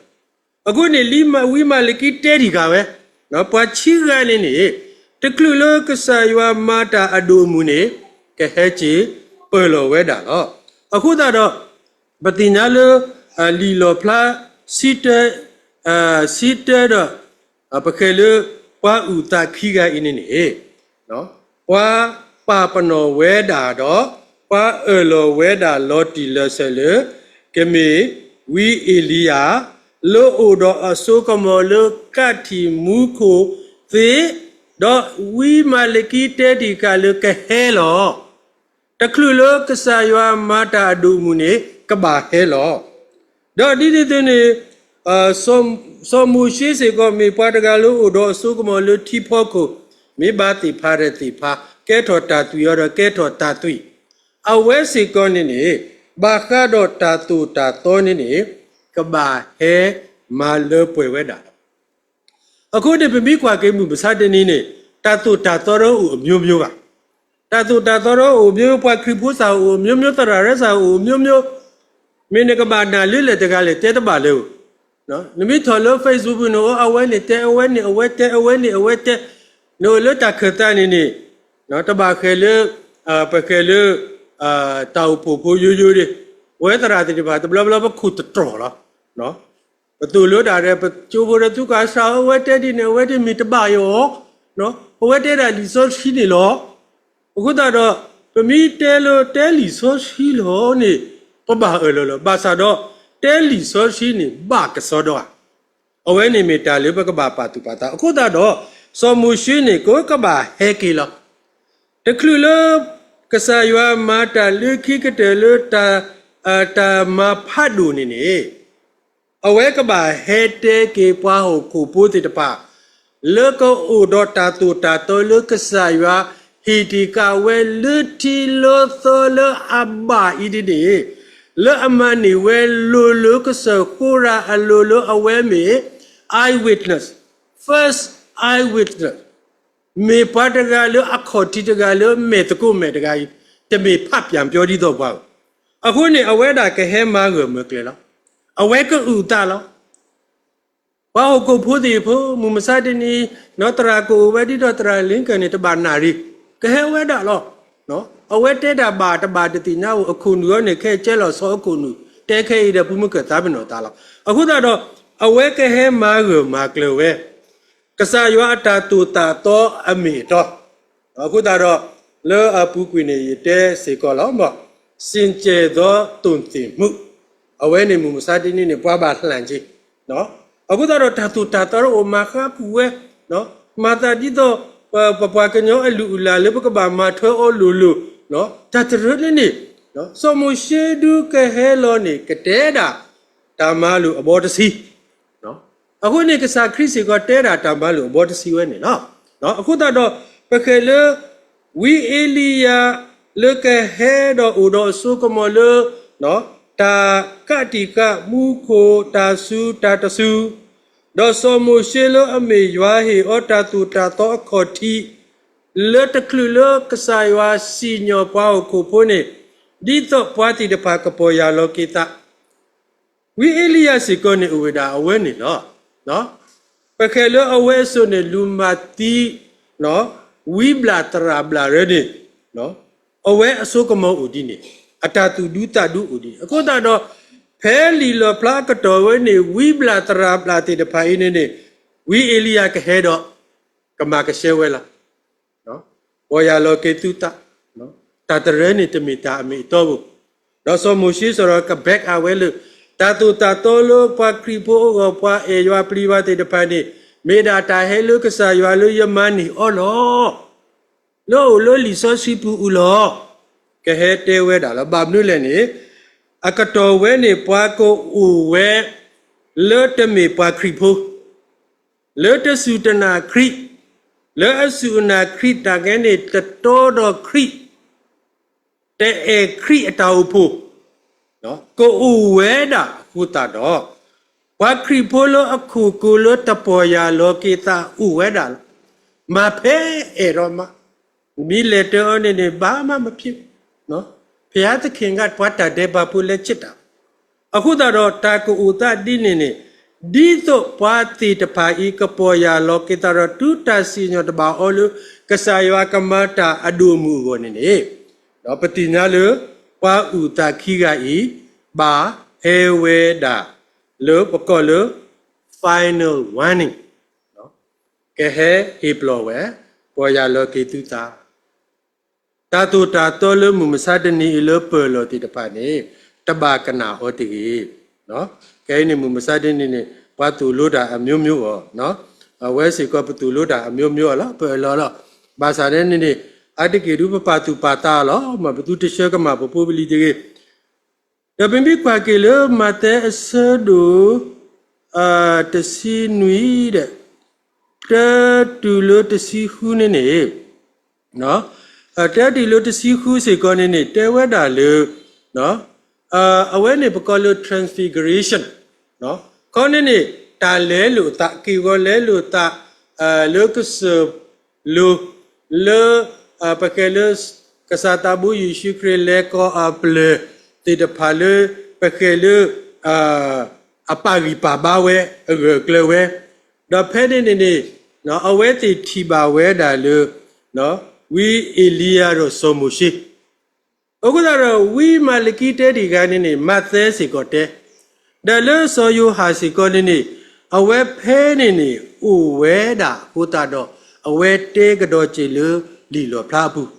အဃိန့ၣ် ဝံမၤလကံတဲတ့ၢ်ဃာ်ဝဲ ပှၤဆံဂၤန့ၣ်န့ၣ် တချုးလၢကစၢ်ယွၤမၤတၢ်အဒိၣ်အမုၢ်န့ၣ် ကဟဲက့ၤပၢၢ်လီၤဝဲဒၣ်လီၤ. အဃိသတးဒီး ပသ့ၣ်ညါလၢ လံာ်လီၣ်ဖျါ ဆံတၢ ဆံတၢဒီး ပဃဲၤလၢပှၤအုၣ်သးခံဂၤအံၤန့ၣ်န့ၣ် ပှၤပာ်ပနီၣ်ဝဲဒၣ်ဒီး ပှၤအၢၣ်လီၤဝဲဒၣ်လီၤတံၢ်လီၤဆဲးလၢ ကမ့ၢ်ဝံအ့လံယၤ လၢအိၣ်ဒီးအစိကမီၤလၢကးထံၣ်မူခိၣ်သ့, ဒီးဝံမၤလကံတဲတ့ၢ်ဃာ်လၢကဟဲလီၤ. တချုးလၢကစၢ်ယွၤမၤတၢ်အဒိၣ်အမုၢ်န့ၣ် ကဘၣ်ဟဲလီၤ. ဒီးဒ်န့ၣ်အသိးန့ၣ် စီၤမိၤၡ့စ့ၢ်ကီး မ့ၢ်ပှၤတဂၤလၢအိၣ်ဒီးအစိကမီၤလၢထံဖီခိၣ်, မ့ၢ်ဘၣ်သ့ၣ်ဖးဒီးသ့ၣ်ဖး, ကဲထီၣ်တၢ်သွံၣ်အီၤဒီးကဲထီၣ်တၢ်သွံၣ်, အဝဲစ့ၢ်ကီးန့ၣ်န့ၣ် ဘၣ်ဃးဒီးတၢ်သိၣ်တၢ်သီန့ၣ်န့ၣ် ကဘၣ်ဟဲမၤလၢပှဲၤဝဲဒၣ်လီၤ. အဃိန့ၣ် ပမ့ၢ်ကွၢ်က့ၤမုၢ်မဆါတနံၤန့ၣ် တၢ်သိၣ်တၢ်သီတအိၣ်အမျိုးမျိုးဘၣ်. တၢ်သိၣ်တၢ်သီတအိၣ်အမျိုးမျိုး, ပှၤခရံာ်ဖိစ့ၢ်အိၣ်အမျိုးမျိုး, သရၣ်ရဲစ့ၢ်အိၣ်အမျိုးမျိုး, မ့ၢ်နကဘၣ်နာ်လၢလဲၣ်တဂၤလဲၣ် တဲတဘၣ်လၢၤဧိၤ. နမ့ၢ်ထီၣ်လၢ Facebook ပူၤန့ၣ် အိၣ်အဝဲန့ၣ်တဲ အဝဲန့ၣ်အဝဲတဲ အဝဲန့ၣ်အဝဲတဲ, နအိၣ်လၢတၢ်ခၢၣ်သးန့ၣ်န့ၣ် တဘၣ်ဃဲၤလၢ ပဃဲၤလၢ တၢ်အိၣ်ဖှိၣ်ဖိယိယိဒၣ်, ပဝဲသရၣ်သ့ၣ်တဖၣ် တဘျီဘျီပခိၣ်တတြီၢ်လီၤ. ပသိၣ်လိတၢ်ဒီး ပကၠိဖိဒီး သုကွၢ်စ့ၢ် အဝဲတဲဒ်န့ၣ် အဝဲတဲမ့ၢ်တဘၣ်အီၤ, အဝဲတဲဒၣ်လံာ်စီဆှံန့ၣ်လီၤ. အဃိသတးဒီး ပမ့ၢ်တဲလၢတဲလံာ်စီဆှံလီၤန့ၣ် ပဘၣ်အၢၣ်လီၤလီၤ. ဘၣ်ဆၣ်ဒီး တဲလံာ်စီဆှံန့ၣ် ဘၣ်ကစီဒီဧါ. အဝဲန့ၣ်မ့ၢ်တၢ်လၢပကဘၣ်ပာ်သူၣ်ပာ်သး. အဃိသတးဒီး စီၤမိၤၡ့န့ၣ် ကကဘၣ်ဟဲက့ၤလီၤ. တချုးလၢ ကစၢ်ယွၤမၤတၢ်လၢခံကတၢၢ်လၢ တၢ်မၤဖးဒိၣ်န့ၣ်န့ၣ် အဝဲကဘၣ်ဟဲတဲက့ၤပှၤဟီၣ်ခိၣ်ဖိသ့ၣ်တဖၣ် လၢကအိၣ်ဒီးတၢ်သိၣ်တၢ်သီလၢကစၢ်ယွၤဟ့ၣ်တံၢ်ဃာ်ဝဲလၢထံလၢသီလၢအဘၣ်အံၤန့ၣ်န့ၣ် လၢအမၤန့ၢ်ဝဲလိၤလၢကစၢၢ်ဃိရၤအလိၤလၢအဝဲမ့ၢ် eyewitness, first eyewitness မ့ၢ်ပှၤတဂၤလၢအခီၣ်ထံးတဂၤလၢမဲာ်သကိးမဲာ်တဂၤအံၤ တမ့ၢ်ဖးပၠၣ်ပျီဒ်သိးပှၤဧိၤ. အဃိန့ၣ် အဝဲဒၣ်ကဟဲမၤဂၢၢ်မၤကျၢၤလီၤ. အဝဲကအုၣ်သးလီၤ. ပှၤဟီၣ်ခိၣ်ဖိသ့ၣ်ဖိ မုၢ်မဆါတနံၤ သရၣ်ကအိၣ်ဝဲဒ်ဒီးသရၣ်လ့ကၢၢ်န့ၣ် တဘၣ်နၣ်ရံၣ် ကဟဲဝဲဒၣ်လီၤ. အဝဲတဲတၢ်ဘၣ်တဘၣ်တသ့ၣ်ညါအိၣ် အခိၣ်နူာ်အီၤန့ၣ် ခဲအံၤကဲလီၤဆီအခိၣ်နူာ် တဲခဲအံၤဒီး ပမုၢ်ကၢၢ်သးပ့ၤနီၣ်သးလီၤ. အဃိသတးဒီး အဝဲကဟဲမၤဂၢၢ်မၤကျၢၤဝဲ ကစၢ်ယွၤအတၢ်သိၣ်တၢ်သီအမ့ၢ်အတီ. အဃိသတးဒီး လၢအပူၤကွံာ်န့ၣ် ယတဲစ့ၢ်ကီးလီၤ စင်ကြယ်သော သုတေသနူ, အဝဲန့ၣ်မုၢ်မဆါတနံၤန့ၣ် ပှၤဘၣ်လှၣ်က့ၤ. အဃိသတးဒီး တၢ်သိၣ်တၢ်သီတအိၣ် မၤဃါပူၤဝဲ, မၤသးဒ်သိး ပပှၤကညီအလုၢ်အလၢ်လၢပကဘၣ်မၤထွဲအီၤလိၤလိၤ, တၢ်တရၢန့ၣ်န့ၣ် စီၤမိၤၡ့ဒုးကဟဲလီၤန့ၣ် ကတဲဒၣ်တၢ်မၤလိာ်အဘီတဆံ, အဃိန့ၣ် ကစၢ်ခရံာ်စ့ၢ်ကီးတဲဒၣ်တၢ်မၤလိာ်အဘီတဆံဝဲန့ၣ်လီၤ. အဃိသတးဒီး ပဃဲၤလၢ ဝံအ့လံယၤ လၢကဟဲဒီးအိၣ်ဒီးအစိကမီၤလၢ တၢ်ကးတံာ်ဃာ်မူခိၣ် တၢ်စူၤတၢ်တစူၤ, ဒီးစီၤမိၤၡ့လၢအမ့ၢ်ယွၤဟ့ၣ်အီၤတၢ်သိၣ်တၢ်သီအခီၣ်ထံး လၢတချုးလၢကစၢ်ယွၤစံၣ်ညီၣ်ပှၤဟီၣ်ခိၣ်ဖိန့ၣ်, ဒ်သိးပှၤသ့ၣ်တဖၣ်ကပီၢ်ယၢ်လီၤက့ၤသး, ဝံအ့လံယၤစ့ၢ်ကီးန့ၣ်အိၣ်ဝဲဒၣ်အဝဲန့ၣ်လီၤ. ပဃဲၤလၢအဝဲအစိၤန့ၣ် လူၤမၤသံ ဝံဘျၣ်သရၣ်ဘျၣ်ရၢန့ၣ် အဝဲအစိကမီၤအိၣ်ဒ်န့ၣ်, အတၢ်သူၣ်ဒူသးဒူအိၣ်ဒ်န့ၣ်. အဃိသတးဒီး ဖဲလံာ်လီၣ်ဖျါအကတီၢ်ဝဲန့ၣ် ဝံဘျၣ်သရၣ်ဘျၣ်သ့ၣ်တဖၣ်အံၤန့ၣ်န့ၣ် ဝံအ့လံယၤကဟဲဒီး ကမၤကဆှဲဝဲလီၤ. ပီၢ်ယၢ်လီၤက့ၤသုသး, တၢ်တရၢန့ၣ်တမ့ၢ်တၢ်အမ့ၢ်အတီဘၣ်. ဒီးစီၤမိၤၡ့စ့ၢ်ကီးက back အဝဲလၢ တၢ်သိၣ်တၢ်သီလၢပှၤခရံာ်ဖိအဂီၢ် ပှၤအဲၣ်ယွၤပျံၤယွၤသ့ၣ်တဖၣ်န့ၣ် မ့ၢ်ဒၣ်တၢ်ဟဲလၢကစၢ်ယွၤလၢယမၤန့ၢ်အီၤလီၤ. လၢအိၣ်လၢလံာ်စီဆှံပူၤအုးလီၤ. ကဟဲတဲဝဲဒၣ်လၢ ဘၣ်မနုၤလဲၣ်န့ၣ် အကတီၢ်ဝဲန့ၣ် ပှၤကအိၣ်ဝဲ လၢတမ့ၢ်ပှၤခရံာ်ဖိ, လၢတစူၢ်တနာ်ခရံာ်, လၢအစူၢ်အနာ်ခရံာ်တၢ်ကဲန့ၣ် တတီဒီးခရံာ်, တအဲၣ်ခရံာ်အတၢ်အိၣ်ဖှိၣ် ကအိၣ်ဝဲဒၣ်အဃိသတးဒီး ပှၤခရံာ်ဖိလၢအခိၣ်ကိၤလၢတပီၢ်ယၢ်လီၤက့ၤသးအိၣ်ဝဲဒၣ်လီၤ. မၤဖဲအဲၣ်ဒိးမး, မ့ၢ်လဲၤတၢ်အီၤန့ၣ်န့ၣ် ဘၣ်မးမ့ၢ်ဖံး, ဘုရားသခင်က ပှၤတၢ်ဒဲးဘးဖိလဲၤဆံးတၢ် အဃိသတးဒီး တၢ်ကအိၣ်သးဒ်န့ၣ်န့ၣ်, ဒ်သိးပှၤသ့ၣ်တဖၣ်အံၤ ကပီၢ်ယၢ်လီၤက့ၤသးဒီး တုၤတၢ်စံၣ်ညီၣ်တဘၣ်အီၤလၢ ကစၢ်ယွၤကမၤတၢ်အဒိၣ်အမုၢ်အဂီၢ်န့ၣ်န့ၣ်, ဒီးပသ့ၣ်ညါလၢ ပှၤအုၣ်သးခံဂၤအံၤ ဘၣ်ဟဲဝဲဒၣ် လၢပကိးလၢ final warning ကဟဲဟ့ၣ်ပလီၢ်ဝဲ, ပီၢ်ယၢ်လီၤက့ၤသုသး တၢ်သိၣ်တၢ်သီလၢမုၢ်မဆါတနံၤအံၤလၢပၢၢ်လီၢ်သ့ၣ်တဖၣ်န့ၣ် တဘၣ်ကနၣ်အီၤတဂ့ၤ. ခဲအံၤန့ၣ်မုၢ်မဆါတနံၤန့ၣ် ပှၤသိၣ်လိတၢ်အမျိုးမျိုးအီၤ, အဝဲစ့ၢ်ကီးပသိၣ်လိတၢ်အမျိုးမျိုးအီၤလီၤ, ပအၢၣ်လီၤလီၤ. ဘၣ်ဆၣ်န့ၣ်န့ၣ် အါတက့ၢ်ဒုးပပာ်သူၣ်ပာ်သးအီၤလီၤ, မ့ၢ်ပသုတဆှၢကမၣ်ပဖိပလံၤတဂ့ၤ ဒီးပမ့ၢ်ကွၢ်က့ၤလၢမးသဲအဆၢဒိၣ် တဆံနွံဒီး တၢတုၤလၢတဆံဃုန့ၣ်န့ၣ်, တၢတုၤလၢတဆံဃုစ့ၢ်ကီးန့ၣ်န့ၣ် တဲဝဲဒၣ်လၢ အဝဲန့ၣ်ပကိးလၢ transfiguration ခီန့ၣ်န့ၣ် တၢ်လဲလိာ်သး က့ၢ်ဂီၤလဲလိာ်သး လၢကစၢၢ်လိၤ လၢ ပဃဲၤလၢ ကစၢ်သးဘိယ့ၣ်ၡူးခရံာ်လဲၤကီၤအပျဲၢ်သ့ၣ်တဖၣ်လၢ ပဃဲၤလၢ အပာ်ဂံၢ်ပာ်ဘါဝဲ အဂၢၢ်အကျၢၤဝဲ, ဒီးဖဲန့ၣ်န့ၣ်န့ၣ် အဝဲသ့ၣ်ထံၣ်ဘၣ်ဝဲဒၣ်လၢ ဝံအ့လံယၤဒီးစီၤမိၤၡ့ အဃိသတးဒီး ဝံမၤလကံတဲတ့ၢ်ဂၤန့ၣ်န့ၣ် မးသဲစ့ၢ်ကီးတဲ, ဒီးလၢစီၤယိၤဟၣ်စ့ၢ်ကီးန့ၣ်န့ၣ် အဝဲဖဲန့ၣ်န့ၣ် အိၣ်ဝဲဒၣ်အဃိသတးဒီး အဝဲတဲကဒီးစ့ၢ်လၢလံာ်လီၣ်ဖျါအပူၤ,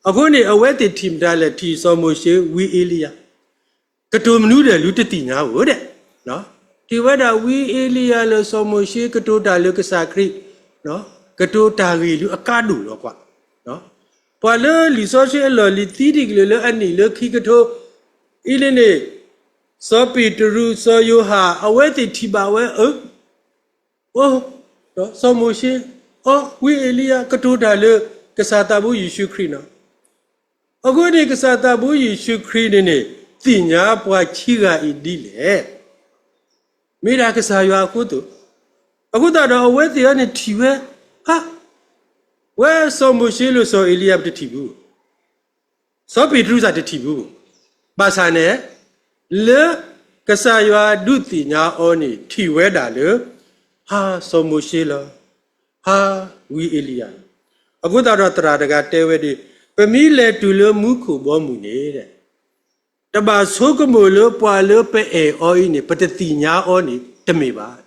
အဃိန့ၣ် အဝဲသ့ၣ်ထံၣ်မတၤလဲၣ် ထံၣ်စီၤမိၤၡ့ ဝံအ့လံယၤ ကတိၤမနုၤဒဲးလၢတသ့ၣ်ညါဧိၤဒဲး, ထံၣ်ဝဲဒၣ်ဝံအ့လံယၤလၢစီၤမိၤၡ့ ကတိၤတၢ်လၢကစၢ်ခရံာ်, ကတိၤတၢ်ဂ့ၢ်လၢအကါဒိၣ်လီၤကွၢ်, ပှၤလၢလံာ်စီဆှံအလီၢ်လံၤသံတကလုာ်လၢအနံၣ်လၢခံကထိ အံၤန့ၣ်န့ၣ် စီၤပ့းတရူး စီၤယိၤဟၣ် အဝဲသ့ၣ်ထံၣ်ဘၣ်ဝဲ အၢ အိ စီၤမိၤၡ့, အိ ဝံအ့လံယၤ ကတိၤတၢ်လၢကစၢ်သးဘိယ့ၣ်ၡူးခရံာ်နီၤ. အဃိန့ၣ် ကစၢ်သးဘိယ့ၣ်ၡူးခရံာ်န့ၣ်န့ၣ် သ့ၣ်ညါပှၤခံဂၤအံၤဒ်လဲၣ်. မ့ၢ်ဒၣ်ကစၢ်ယွၤအဃိသ့ၣ်, အဃိသတးဒီးအဝဲသ့ၣ်အံၤန့ၣ်ထံၣ်ဝဲ, ဟါ, ဝဲစီၤမိၤၡ့လၢစီၤအ့လံယၤတထံၣ်ဘူး စီၤပ့းတရူးစ့ၢ်တထံၣ်ဘူး, ဘၣ်ဆၣ်န့ၣ် လၢကစၢ်ယွၤဒုးသ့ၣ်ညါအီၤန့ၣ် ထံၣ်ဝဲဒၣ်လၢ ဟါ စီၤမိၤၡ့လီၤ, ဟါ ဝံအ့လံယၤလီၤ. အဃိသတးဒီးသရၣ်တဂၤတဲဝဲဒၣ်, ပမ့ၢ်လဲၤတုၤလၢမူခိၣ်ဘီမုၢ်န့ၣ် တဘၣ်ဆိကမိၣ်လၢပှၤလၢပအဲၣ်အီၤအံၤန့ၣ် ပတသ့ၣ်ညါအီၤန့ၣ် တမ့ၢ်ဘၣ်.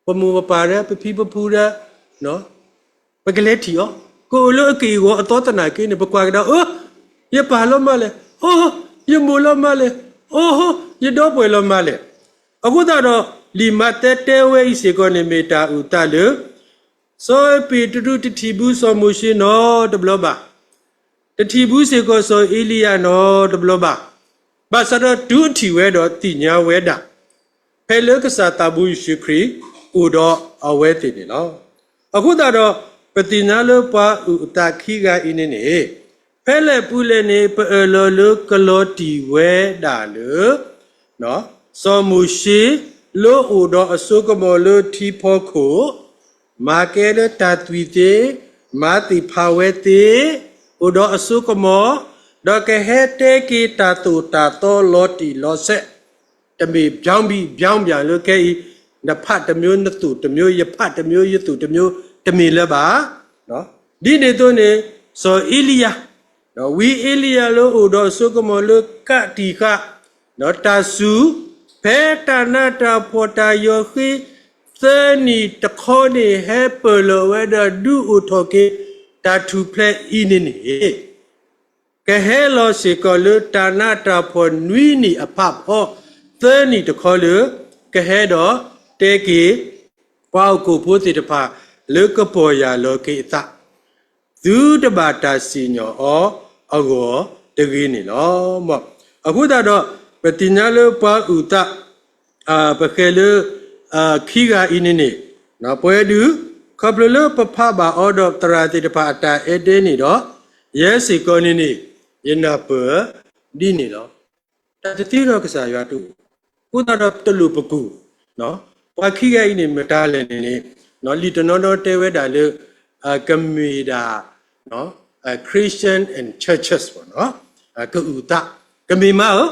ပမိၢ်ပပၢ်ဒီး ပဖံပဖုဒီး ပကလဲၤထံၣ်အီၤ, ကအိၣ်လၢအက့ၢ်အဂီၤအသီသနာ်က့န့ၣ် ပကွၢ်ကဒါ အိ ယပၢ်လီၤမးလဲၣ်, အိ ယမိၢ်လီၤမးလဲၣ်, အိ ယဒီပုၢ်ဝဲၢ်လီၤမးလဲၣ်. အဃိသတးဒီး လံာ်မးသဲတဲဝဲအံၤစ့ၢ်ကီးန့ၣ် မ့ၢ်တၢ်အုၣ်သးလၢ စီၤပ့းတရူးတထံၣ်ဘူးစီၤမိၤၡ့နီတဘျီဘၣ်. တထံၣ်ဘူးစ့ၢ်ကီးစီၤအ့လံယၤနီတဘျီဘၣ်. ဘၣ်ဆၣ်ဒီးတုၤအထံၣ်ဝဲဒီးသ့ၣ်ညါဝဲဒၣ် ဖဲလၢကစၢ်သးဘိယ့ၣ်ၡူးခရံာ်အိၣ်ဒီးအဝဲသ့ၣ်န့ၣ်လီၤ. အဃိသတးဒီး ပသ့ၣ်ညါလၢပှၤအုၣ်အသးခံဂၤအံၤန့ၣ်န့ၣ် ဖဲလဲၣ်ပူၤလဲၣ်န့ၣ် ပအၢၣ်လီၤလၢကလီၤတံၢ်ဝဲဒၣ်လၢ စီၤမိၤၡ့ လၢအိၣ်ဒီးအစိကမီၤလၢထံဖီခိၣ်, မၤကဲလၢတၢ်သွံၣ်သ့, မၤသ့ၣ်ဖးဝဲသ့, အိၣ်ဒီးအစိကမီၤ, ဒီးကဟဲတဲက့ၤတၢ်သိၣ်တၢ်သီလီၤတံၢ်လီၤဆဲး, တမ့ၢ် ပြောင်းပြီပြောင်းပြန် လၢခဲအံၤ, နဖးတမျိုး နသိၣ်တမျိုး, ယဖးတမျိုး ယသိၣ်တမျိုး, တမ့ၢ်လၢၤဘၣ်. ဒ်န့ၣ်အသိးန့ၣ် စီၤအ့လံယၤ ဝံအ့လံယၤလၢအိၣ်ဒီးအစိကမီၤလၢကးတံာ်ဃာ် ဒီးတၢ်စူၤ, ဖဲတၢ်နးတၢ်ဖှီၣ်တၢ်ယီၤဃ့ သၢနံၣ်တခီန့ၣ် ဟဲပၢၢ်လီၤဝဲဒီးဒုးအိၣ်ထီၣ်က့ၤ တၢ်ထူၣ်ဖျဲးအံၤန့ၣ်န့ၣ် ကဟဲလီၤစ့ၢ်ကီးလၢတၢ်နးတၢ်ဖှီၣ်နွံနံၣ်အဖးဖီ သၢနံၣ်တခီလၢ ကဟဲဒီးတဲက့ၤ ပှၤဟီၣ်ခိၣ်ဖိသ့ၣ်တဖၣ် လၢကပီၢ်ယၢ်လီၤက့ၤအသး သုတဘၣ်တၢ်စံၣ်ညီၣ်အီၤအဂီၢ်တဂ့ၤန့ၣ်လီၤ. အဃိသတးဒီး ပသ့ၣ်ညါလၢပှၤအုၣ်သး ပဃဲၤလၢ ခံဂၤအံၤန့ၣ်န့ၣ် ပဝဲဒုး ခီဖျိလၢပဖးဘၣ်အီၤဒီးသရၣ်သ့ၣ်တဖၣ်အတၢ်အဲၣ်ဒဲန့ၣ်ဒီး ယဲစ့ၢ်ကီးန့ၣ်န့ၣ် ယနၢ်ပၢၢ်ဒ်န့ၣ်လီၤ. တၢ်တသ့ဒီးကစၢ်ယွၤတအိၣ်, အဃိသတးဒီးတလိၣ်ပကူၣ်, ပှၤခံဂၤအံၤန့ၣ် မတၤလဲၣ်န့ၣ်န့ၣ် လံာ်တနီၤနီၤတဲဝဲဒၣ်လၢ ကမ့ၢ်ဒၣ် Christian and churches ကအုၣ်သး, ကမ့ၢ်မးဧ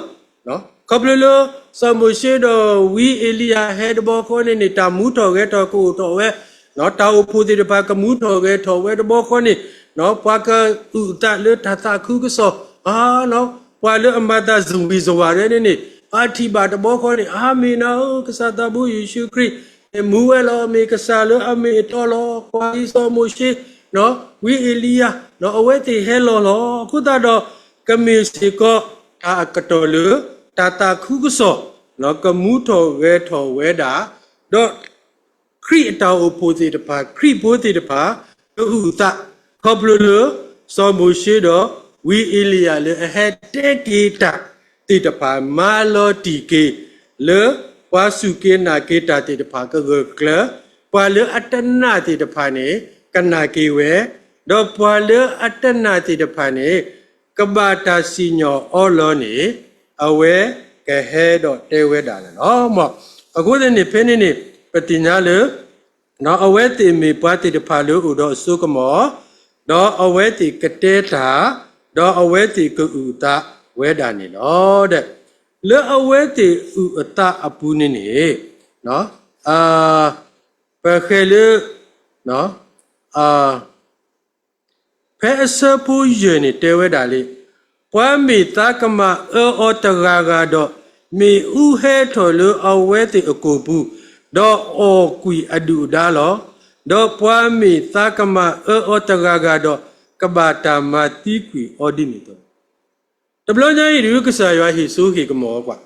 ၢ, ခီဖျိလၢ စီၤမိၤၡ့ဒီးဝံအ့လံယၤဟဲတဘျီဃီန့ၣ်န့ၣ် တၢ်မူထီၣ်ဂဲၤထီၣ်ကအိၣ်ထီၣ်ဝဲ, တၢ်အိၣ်ဖှိၣ်သ့ၣ်တဖၣ်ကမူထီၣ်ဂဲၤထီၣ်ဝဲတဘျီဃီန့ၣ် ပှၤကအုၣ်အသးလၢတၢ်သးခုကစီၣ်, ပှၤလၢအမၤသးစဝံၤစဝၤဒဲန့ၣ်န့ၣ် အထံၣ်ဘၣ်တဘျီဃီန့ၣ် အၤမ့ၣ်နၤဧၢ, ကစၢ်သးဘိယ့ၣ်ၡူးခရံာ် မူဝဲလီၤ, မ့ၢ်ကစၢ်လၢအမ့ၢ်အတီလီၤ. ပှၤအံၤစီၤမိၤၡ့ ဝံအ့လံယၤ အဝဲသ့ၣ်ဟဲလီၤလီၤ. အဃိသတးဒီး ကမ့ၢ်စ့ၢ်ကီး တၢ်အကတီၢ်လၢ တၢ်သးခုကစီၣ် ကမူထီၣ်ဂဲၤထီၣ်ဝဲဒၣ်, ဒီး ခရံာ်အတၢ်အိၣ်ဖှိၣ်သ့ၣ်တဖၣ် ခရံာ်ဖိသ့ၣ်တဖၣ် ကအုၣ်အသး ခီဖျိလၢ စီၤမိၤၡ့ဒီး ဝံအ့လံယၤလၢအဟဲတဲက့ၤတၢ်သ့ၣ်တဖၣ် မၤလီၤတံၢ်က့ၤ လၢပှၤစူၢ်က့ၤနာ်က့ၤတၢ်သ့ၣ်တဖၣ်ကဂၢၢ်ကျၢၤ, ပှၤလၢအတနာ်သ့ၣ်တဖၣ်န့ၣ် ကနာ်က့ၤဝဲ, ဒီးပှၤလၢအတနာ်သ့ၣ်တဖၣ်န့ၣ် ကဘၣ်တၢ်စံၣ်ညီၣ်အီလီၤန့ၣ် အဝဲကဟဲဒီးတဲဝဲဒၣ်န့ၣ်လီၤ. အဃိသတးန့ၣ် ဖဲန့ၣ်န့ၣ် ပသ့ၣ်ညါလၢ အဝဲသ့ၣ်မ့ၢ်ပှၤသ့ၣ်တဖၣ်လၢအိၣ်ဒီးအစိကမီၤ, ဒီးအဝဲသ့ၣ်ကတဲတၢ်, ဒီးအဝဲသ့ၣ်ကအုၣ်အသးဝဲဒၣ်န့ၣ်လီၤ. လၢအဝဲသ့ၣ်အုၣ်အသးအပူၤန့ၣ်န့ၣ် ပဃဲၤလၢ ဖဲအဆၢဖိယဲၢ်န့ၣ်တဲဝဲဒၣ်လံ, ပှၤမ့ၢ်သးကမၣ်အၢအီၤတဂၤဂၤဒီး, မ့ၣ်အူဟဲထီၣ်လၢအဝဲသ့ၣ်အကိာ်ပူၤ, ဒီးအီၣ်ကွံာ်အဒုၣ်အဒါလီၤ. ဒီးပှၤမ့ၢ်သးကမၣ်အၢအီၤတဂၤဂၤဒီး, ကဘၣ်တၢ်မၤသံကွံာ်အီၤဒ်န့ၣ်အသိး, တဘျီညါအံၤဒုး ကစၢ်ယွၤဟ့ၣ်စိဟ့ၣ်ကမီၤအီၤကွၢ်,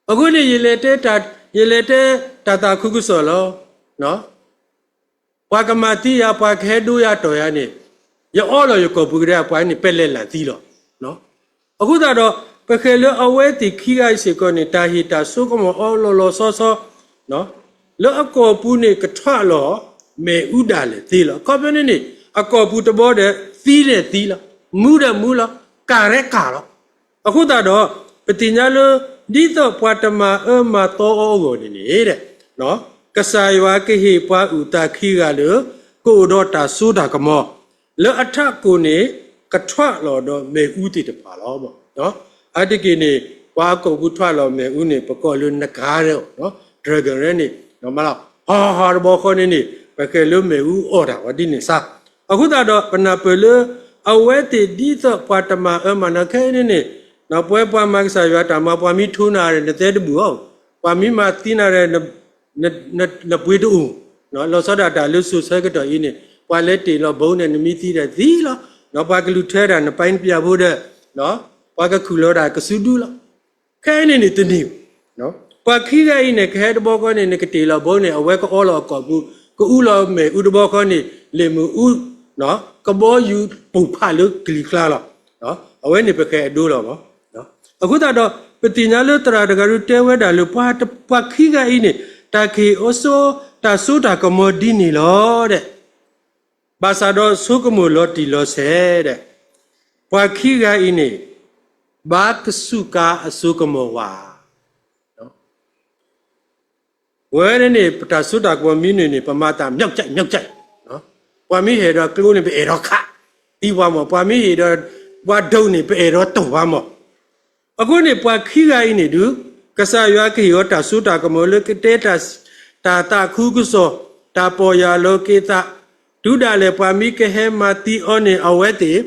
အဃိန့ၣ် ယလဲၤတဲတၢ်သးခုကစီၣ်လီၤ. ပှၤကမၤသံယၤ ပှၤကဟဲဒိယၤတီၢ်ယၤန့ၣ်, ယအီလီၤယကိာ်ပူၤကဒါ ပှၤန့ၣ် ပဲလဲၤလၢ်သံလီၤ. အဃိသတးဒီး ပဃဲၤလၢအဝဲသ့ၣ်ခံဂၤအံၤစ့ၢ်ကီးန့ၣ် တၢ်ဟ့ၣ်တၢ်စိကမီၤအီၤလီၤလီၤဆီဆီ, လၢအကိာ်ပူၤန့ၣ် ကထွးလီၤမ့ၣ်အူဒၣ်လဲာ်သ့လီၤ. အခီပညီန့ၣ်န့ၣ် အကိာ်ပူၤတဘီဒီး သံဒီးသံလီၤ, မူဒီးမူလီၤ, ကၢ်ဒီးကၢ်လီၤ. အဃိသတးဒီး ပသ့ၣ်ညါလၢ ဒ်သိးပှၤတမၤအၢမၤသီအီၤအဂီၢ်န့ၣ်န့ၣ် ကစၢ်ယွၤကဟ့ၣ်ပှၤအုၣ်သးခံဂၤလၢ ကအိၣ်ဒီးတၢ်စိတၢ်ကမီၤ လၢအထးခိၣ်န့ၣ် ကထွးလီၤဒီးမ့ၣ်အူသ့ၣ်တဖၣ်လီၤ. အါတက့ၢ်န့ၣ် ပှၤအကိာ်ပူၤထွးလီၤမ့ၣ်အူန့ၣ် ပကိးလၢနကါရဲၣ်, dragon န့ၣ်, ဟီဟီတဘျီဃီန့ၣ်န့ၣ် ပဃဲၤလၢမ့ၣ်အူအီၣ်တၢ်ဝဲဒ်န့ၣ်စါ. အဃိသတးဒီး ပနၢ်ပၢၢ်လၢ အဝဲသ့ၣ်ဒ်သိးပှၤတမၤအၢမၤနးခဲအံၤန့ၣ်န့ၣ်, ပဝဲပှၤမၤကစၢ်ယွၤတၢ်မၤ ပှၤမ့ၢ်ထိးနၤဒီး နသဲတဘူၣ်အီၤ, ပှၤမ့ၢ်မၤသံနၤဒီး နပှ့ၤတအိၣ်, လီၤဆီဒၣ်တၢ်လၢစိၤဆၢကတီၢ်အံၤန့ၣ် ပှၤလဲၤတ့ၢ်လီၤဘိန့ၣ် နမ့ၢ်သံဒီးသံလီၤ, ပှၤကလူၤထွဲတၢ် နပာ်နပျၢ်ဖိဒီး ပှၤကခုၣ်လီၤတၢ်ကစုဒုလီၤ. ခဲအံၤန့ၣ်န့ၣ်တန့ၢ်, ပှၤခံဂၤအံၤန့ၣ် ကဟဲတဘျီဃီန့ၣ် နကတ့ၢ်လီၤဘိန့ၣ် အဝဲကအီလီၤအကိာ်ပူၤ, ကအူလီၤမ့ၣ်အူတဘျီဃီန့ၣ် လ့ၣ်မ့ၣ်အူ ကဘီယူၤပိာ်ဖးလၢကလံၤကျါလီၤ. အဝဲန့ၣ်ပဃဲၤအဒိလီၤမး. အဃိသတးဒီး ပသ့ၣ်ညါလၢသရၣ်တဂၤဒုးတဲဝဲဒၣ်လၢ ပှၤတ- ပှၤခံဂၤအံၤန့ၣ် တၢ်ကဟ့ၣ်အီၤစိ- တၢ်စိတၢ်ကမီၤဒ်န့ၣ်လီၤဒီး ဘၣ်ဆၣ်ဒီးဆိကမိၣ်လီၤတံၢ်လီၤဆဲးဒီး ပှၤခံဂၤအံၤန့ၣ် ဘၣ်ကစူးကါအစိကမီၤဝဲ ဝဲန့ၣ်န့ၣ် ပတၢ်စိတၢ်ကမီၤမ့ၢ်န့ၢ်န့ၣ် ပမၤတၢ် မျောက်ကျိုက် မျောက်ကျိုက်, ပှၤမ့ၢ်ဟ့ၣ်ဒီးကျိန့ၣ် ပအဲၣ်ဒိးခးသံပှၤမၢ်, ပှၤမ့ၢ်ဟ့ၣ်ဒီးပှၤဒိၣ်န့ၣ် ပအဲၣ်ဒိးတီၢ်ပှၤမၢ်. အဃိန့ၣ် ပှၤခံဂၤအံၤန့ၣ်ဒုး ကစၢ်ယွၤကဟ့ၣ်အီၤတၢ်စိတၢ်ကမီၤလၢကတဲတၢ်- တၢ်သးခုကစီၣ်, တၢ်ပီၢ်ယၢ်လီၤက့ၤသး, တုၤဒၣ်လဲာ်ပှၤမ့ၢ်ကဟဲမၤသံအီၤန့ၣ် အဝဲသ့ၣ်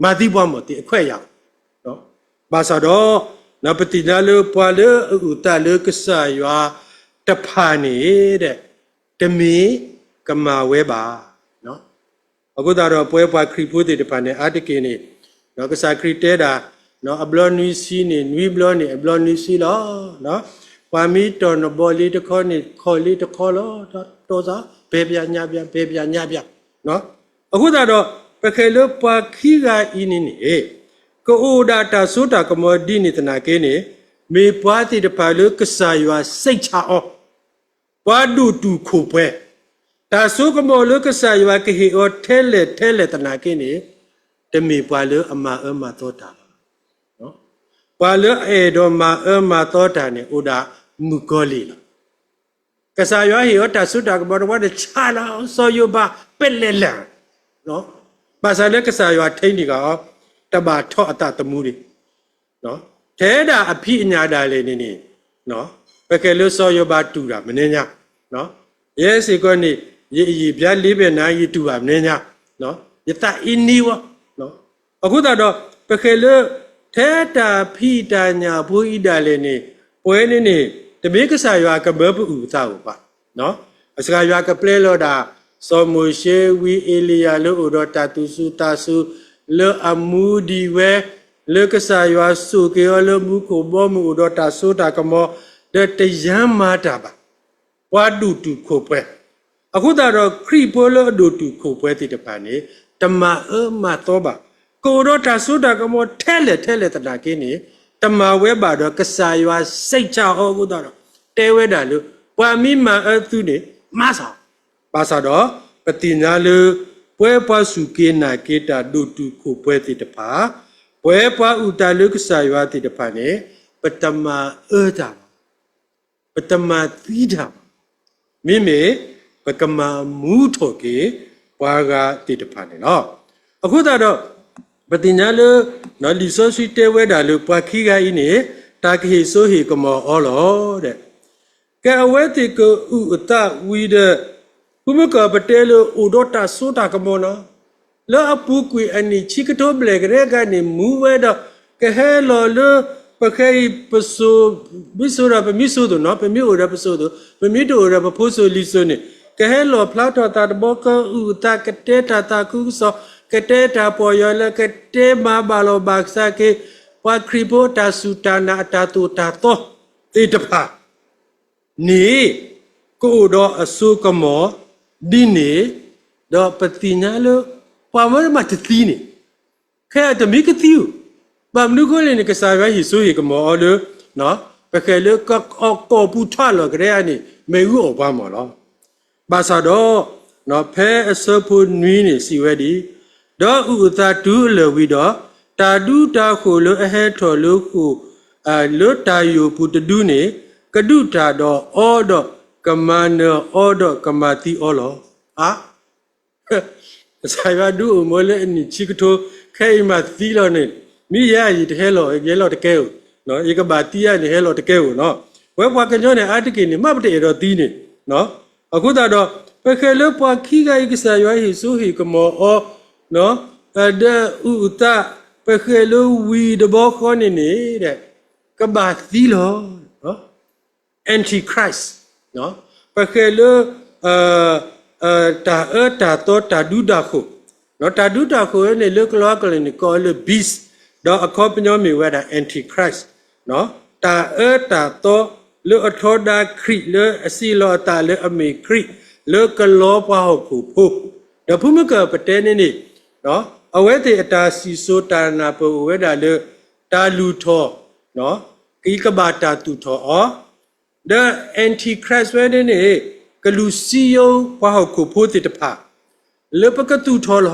မၤသံပှၤမၢ်, သ့ၣ်အခွဲးယာ် ဘၣ်ဆၣ်ဒီး ပသ့ၣ်ညါလၢပှၤလၢအအုၣ်အသးလၢကစၢ်ယွၤတဖၣ်န့ၣ် တမ့ၢ်ကမၤဝဲဘၣ်. အဃိသတးဒီး ပဝဲပှၤခရံာ်ဖိသ့ၣ်တဖၣ်န့ၣ် အါတက့ၢ်န့ၣ် ကစၢ်ခရံာ်တဲဒၣ် အဘျီနွံဆံန့ၣ် နွံဘျီန့ၣ် အဘျီနွံဆံလီၤ. ပှၤမ့ၢ်တီၢ်နဘီလ့တခီန့ၣ် ခီၣ်လ့တခီလီၤ. တီၢ်စၢ် ပဲပၠးညါပၠး ပဲပၠးညါပၠး. အဃိသတးဒီး ပဃဲၤလၢပှၤခံဂၤအံၤန့ၣ်န့ၣ် ကအိၣ်ဒၣ်တၢ်စိတၢ်ကမီၤဒ်န့ၣ်သနာ်က့န့ၣ် မ့ၢ်ပှၤသ့ၣ်တဖၣ်လၢကစၢ်ယွၤစံးဆၣ်အီၤ, ပှၤဒိၣ်တုာ်ခိၣ်ပှဲၤ, တၢ်စိကမီၤလၢကစၢ်ယွၤကဟ့ၣ်အီၤထဲလဲၣ်ထဲလဲၣ်သနာ်က့န့ၣ် တမ့ၢ်ပှၤလၢအမၤအၢမၤသီတၢ်ဘၣ်. ပှၤလၢအအဲၣ်ဒိးမၤအၢမၤသီတၢ်န့ၣ် အိၣ်ဒၣ်မုၣ်ကီၤလံၢ်လီၤ. ကစၢ်ယွၤဟ့ၣ်အီၤတၢ်စိတၢ်ကမီၤတဝီန့ၣ် ဆါလီၤစီၤယိၤဘး ပဲလဲၣ်လဲၣ်, ဘၣ်ဆၣ်လၢကစၢ်ယွၤထံၣ်န့ၢ်ဃာ်အီၤ တဘၣ်ထီၣ်အသးသမူဒံး. ထဲဒၣ်အဖံးအညၣ်ဒၣ်လဲာ်န့ၣ်န့ၣ် ပဃဲၤလၢစီၤယိၤဘးတူၢ်တၢ်မနုၤညါ, ယဲစ့ၢ်ကီးန့ၣ် ယအယံာ်ဘျါလ့ဘဲနၤ ယတူၢ်ဘၣ်မနုၤညါ, ယသးအ့န့ဝီ, အဃိသတးဒီး ပဃဲၤလၢ ထဲတၢ်ဖံးတၢ်ညၣ်ဖိအံၤဒၣ်လဲာ်န့ၣ် ပဝဲန့ၣ်န့ၣ် တမ့ၢ်ကစၢ်ယွၤကမၢပအုၣ်အသးဧိၤဘၣ်. အစှၤယွၤကပျဲလီၤဒၣ် စီၤမိၤၡ့ဝံၤ အ့လံယၤလၢအိၣ်ဒီးတၢ်သူၣ်စူၤသးစူၤ လၢအမူဒံးဝဲ လၢကစၢ်ယွၤစိာ်က့ၤအီၤလၢမူခိၣ်ဘီမုၢ်အိၣ်ဒီးတၢ်စိတၢ်ကမီၤ ဒီးတယါမၤတၢ်ဘၣ်. ပှၤဒိၣ်တုာ်ခိၣ်ပှဲၤ, အဃိသတးဒီး ခရံာ်ဖိလၢအဒိၣ်တုာ်ခိၣ်ပှဲၤသ့ၣ်တဖၣ်န့ၣ် တမၤအၢမၤသီဘၣ်. ကအိၣ်ဒီးတၢ်စိတၢ်ကမီၤထဲလဲၣ်ထဲလဲၣ်သနာ်က့န့ၣ် တမၤဝဲဘၣ်ဒီး ကစၢ်ယွၤစံးဆၣ်အီၤအဃိသတးဒီး တဲဝဲဒၣ်လၢ ပှၤမ့ၢ်မၤအၢသုန့ၣ် မၤစၢၤ, ဘၣ်ဆၣ်ဒီး ပသ့ၣ်ညါလၢ ပဝဲပှၤစူၢ်က့ၤနာ်က့ၤတၢ်ဒိၣ်တုာ်ခိၣ်ပှဲၤသ့ၣ်တဖၣ်, ပဝဲပှၤအုၣ်သးလၢကစၢ်ယွၤသ့ၣ်တဖၣ်န့ၣ် ပတမၤအၢတၢ်ဘၣ်, ပတမၤသံတၢ်ဘၣ်, မ့မ့ၢ် ပကမၤမူထီၣ်က့ၤ ပှၤဂၤသ့ၣ်တဖၣ်န့ၣ်လီၤ. အဃိသတးဒီး ပသ့ၣ်ညါလၢ လံာ်စီဆှံတဲဝဲဒၣ်လၢ ပှၤခံဂၤအံၤန့ၣ် တၢ်ကဟ့ၣ်စိဟ့ၣ်ကမီၤအီၤလီၤ. ကဲအဝဲသ့ၣ်ကအုၣ်အသးဝံၤဒီး ဖုမုၢ်ကီၢ်ပတဲလၢအိၣ်ဒီးတၢ်စိတၢ်ကမီၤနီၤ, လၢအပူၤကွံာ်အနံၣ်ဆံကထိဘျဲၣ်ကရဲကါန့ၣ် မူဝဲဒီး ကဟဲလီၤလၢ ပဃဲအံၤပစိၤ, မ့ၢ်စိၤဒီးပမ့ၢ်စိၤသိးနီၤ, ပမ့ၢ်အိၣ်ဒီးပစိၤသိး, ပမ့ၢ်တအိၣ်ဒီးပဖိစိၤလံၤစိၤန့ၣ် ကဟဲလီၤဖျါထီၣ်သးတဘျီ ကအုၣ်အသး ကတဲတၢ်သးခုကစီၣ်, ကတဲတၢ်ပီၢ်ယၢ်လၢ ကတဲမၤဘၣ်လီၤဘၣ်စးက့ၤ ပှၤခရံာ်ဖိအတၢ်စူၢ်တၢ်နာ်အတၢ်သိၣ်တၢ်သီသ့ၣ်တဖၣ် န့ၣ် ကအိၣ်ဒီးအစိကမီၤဒ်န့ၣ်, ဒီးပသ့ၣ်ညါလၢ ပှၤမၢမးတသံန့ၣ်, ခဲအံၤတမ့ၢ်ကသံဧိၤ, ဘၣ်မနုၤအဃိလဲၣ်န့ၣ် ကစၢ်ယွၤဟ့ၣ်စိဟ့ၣ်ကမီၤအီၤလၢ ပဃဲလၢ အကိာ်ပူၤထီၣ်လီၤကရဲအန့ၣ် မ့ၣ်အူအီၣ်ပှၤမၢ်လီၤ. ဘၣ်ဆၣ်ဒီး ဖဲအဆၢဖိနွံန့ၣ်စံးဝဲဒ်အံၤ, ဒီးအုၣ်အသးတုၤအလၢာ်ဝံၤဒီး တၢ်ဒူတၢ်ဃိၣ်လၢအဟဲထီၣ်လၢဃိာ်, လၢတၢ်ယိာ်ပူၤတဒူန့ၣ် ကဒုၣ်တၢ်ဒီးအီဒီး ကမၤနၢၤအီဒီးကမၤသံအီလီၤ. ဧါ, ကစၢ်ယွၤဒုးအိၣ်မူလၢအနံၣ်ဆံကထိ, ခဲအံၤမးသံလီၤန့ၣ်, မ့ၢ်ယဲအံၤတဟဲလီၤ, ယဟဲလီၤတကဲဧိၤ, ယကဘၣ်သံဧါန့ၣ် ဟဲလီၤတကဲဧိၤနီၤ. ပဝဲပှၤကညီန့ၣ် အါတက့ၢ်န့ၣ် မ့ၢ်ပတအဲၣ်ဒိးသံန့ၣ်, အဃိသတးဒီး ပဃဲလၢပှၤခံဂၤအံၤ ကစၢ်ယွၤဟ့ၣ်စိဟ့ၣ်ကမီၤအီၤ ဒီးအုၣ်အသး ပဃဲလၢဝံၤတဘျီဃီန့ၣ်န့ၣ် ကဘၣ်သံလီၤ. Antichrist, ပဃဲလၢ တၢ်အၢတၢ်သီတၢ်ဒူတၢ်ဃိၣ်, တၢ်ဒူတၢ်ဃိၣ်န့ၣ် လၢကလီကလီန့ၣ် ကိးလၢ beast, ဒီးအခီပညီမ့ၢ်ဝဲဒၣ် Antichrist, တၢ်အၢတၢ်သီလၢအထီဒါခရံာ် လၢအစံးလီၤအသးလၢအမ့ၢ်ခရံာ် လၢကလီပှၤဟီၣ်ခိၣ်ဖိ ဒီးဖုမုၢ်ကၢၢ်ပတဲန့ၣ်န့ၣ် အဝဲသ့ၣ်အတၢ်စံၣ်စိၤတၢ်နၢ်ပၢၢ်အိၣ်ဝဲဒၣ်လၢ တၢ်လုၢ်ထီၣ် ကဘၣ်တၢ်သူၣ်ထီၣ်အီၤ, ဒီး Antichrist ဝဲန့ၣ်န့ၣ် ကလူၤစည်းရုံးပှၤဟီၣ်ခိၣ်ဖိသ့ၣ်တဖၣ် လၢပကသူၣ်ထီၣ်လီ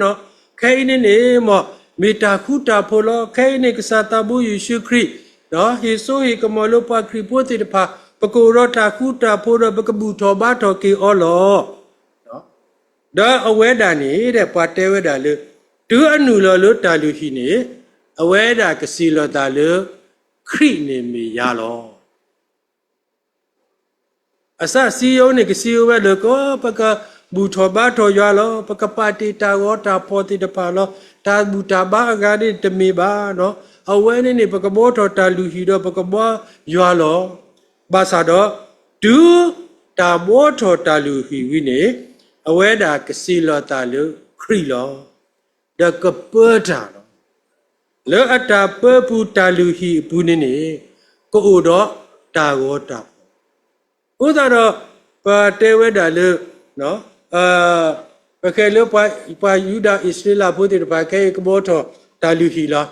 ၤ. ခဲအံၤန့ၣ်န့ၣ် မ့ၢ်တၢ်ဃူတၢ်ဖိးလီၤ. ခဲအံၤန့ၣ် ကစၢ်သးဘိယ့ၣ်ၡူးခရံာ် ဟ့ၣ်စိဟ့ၣ်ကမီၤလၢပှၤခရံာ်ဖိသ့ၣ်တဖၣ် ပကအိၣ်ဒီးတၢ်ဃူတၢ်ဖိးဒီး ပကဘူၣ်ထီၣ်ဘါထီၣ်က့ၤအီၤလီၤ. ဒီးအဝဲဒၣ်န့ၣ် ပှၤတဲဝဲဒၣ်လၢ တုၤအနုာ်လီၤလၢတၢ်လုၢ်ဟံၣ်န့ၣ် အဝဲဒၣ်ကစံးလီၤသးလၢ ခရံာ်န့ၣ်မ့ၢ်ယၤလီၤ. အစစံယိၤန့ၣ် ကစံယိၤဝဲလၢကီး ပကဘူၣ်ထီၣ်ဘါထီၣ်ယွၤလီၤ. ပကပာ်တ့ၢ်တၢ်ဂီၤတၢ်ဖီၣ်သ့ၣ်တဖၣ်လီၤ. တၢ်ဘူၣ်တၢ်ဘါအဂၤန့ၣ်တမ့ၢ်ဘၣ်. အဝဲန့ၣ်န့ၣ် ပကဘှီထီၣ်တၢ်လုၢ်ဟံၣ်ဒီးပကဘှီယွၤလီၤ. ဘၣ်ဆၣ်ဒီး တုၤတၢ်ဘှီထီၣ်တၢ်လုၢ်ဟံၣ်ဝံၤန့ၣ် အဝဲဒၣ်ကစံးလီၤသးလၢခရံာ်လီၤ. ဒီးကပၢတၢ်လီၤ. လၢအတၢ်ပၢပူၤတၢ်လုၢ်ဟံၣ်အပူၤန့ၣ်န့ၣ် ကအိၣ်ဒီးတၢ်ဂီၤတၢ်ဖီၣ်. အဃိသတးဒီး ပတဲဝဲဒၣ်လၢ ပဃဲလၢပှၤယူဒၤအံၣ်စရ့လးဖိသ့ၣ်တဖၣ် ခဲအံၤကဘှီထီၣ်တၢ်လုၢ်ဟံၣ်လီၤ.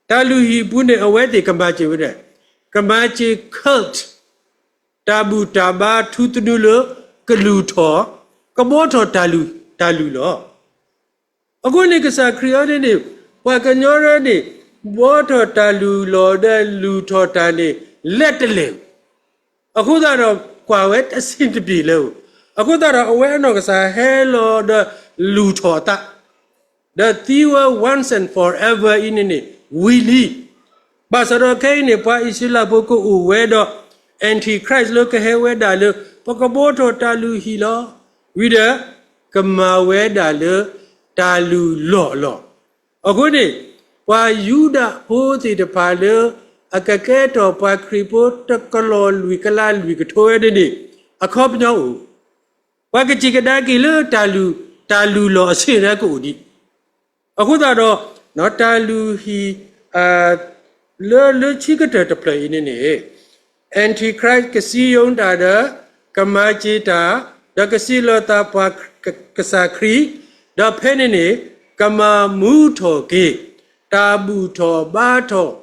တၢ်လုၢ်ဟံၣ်အပူၤန့ၣ် အဝဲသ့ၣ်ကမၤစၢၤဝဲဒၣ် ကမၤစၢၤ cult တၢ်ဘူၣ်တၢ်ဘါထူသနူလၢကလုၢ်ထီၣ် ကဘှီထီၣ်တၢ်လုၢ်လီၤ. အဃိန့ၣ် ကစၢ်ခရံာ်အံၤန့ၣ်န့ၣ် ပှၤကညီရဲန့ၣ် ဘှီထီၣ်တၢ်လုၢ်လီၢ်ဒီးလုၢ်ထီၣ်တၢ်န့ၣ် လဲၤတလဲၣ်. အဃိသတးဒီး ကွၢ်ဝဲတဆံးတပျ့ၤလၢအအိၣ်. အဃိသတးဒီး အဝဲအနီၢ်ကစၢ်ဟဲလီၤဒီးလုၢ်ထီၣ်အသး ဒီးသံဝဲ once and forever အံၤန့ၣ်န့ၣ် ဝံၤလံ. ဘၣ်ဆၣ်ဒီးခဲအံၤန့ၣ် ပှၤအံၣ်စရ့လးဖိကအိၣ်ဝဲဒီး Antichrist လၢကဟဲဝဲဒၣ်လၢ ပကဘှီထီၣ်တၢ်လုၢ်ဟံၣ်လီၤ. ဝံၤဒီး ကမၤဝဲဒၣ်လၢ တၢ်လုၢ်လီၢ်အလီၢ်. အဃိန့ၣ် ပှၤယူဒၤဖိသ့ၣ်တဖၣ်လၢ အကကဲထီၣ်ပှၤခရံာ်ဖိတကလီၢ်လွံၢ်ကလးလွံၢ်ကထိဝဲန့ၣ်န့ၣ် အခီပညီအိၣ် ပှၤကစံးကဒါက့ၤလၢတၢ်လုၢ်, တၢ်လုၢ်လီၢ်အဆ့ၣ်န့ၣ်ကအိၣ်ဒံး. အဃိသတးဒီး တၢ်လုၢ်ဟံၣ် လၢလၢဆံကတၢၢ်တဖျၢၣ်အံၤန့ၣ်န့ၣ် Antichrist ကစံယိၤတၢ်ဒီး ကမၤစၢၤတၢ် ဒီးကစံးလီၤသးပှၤကစၢ်ခရံာ်, ဒီးဖဲန့ၣ်န့ၣ် ကမၤမူထီၣ်က့ၤ တၢ်ဘူၣ်ထီၣ်ဘါထီၣ်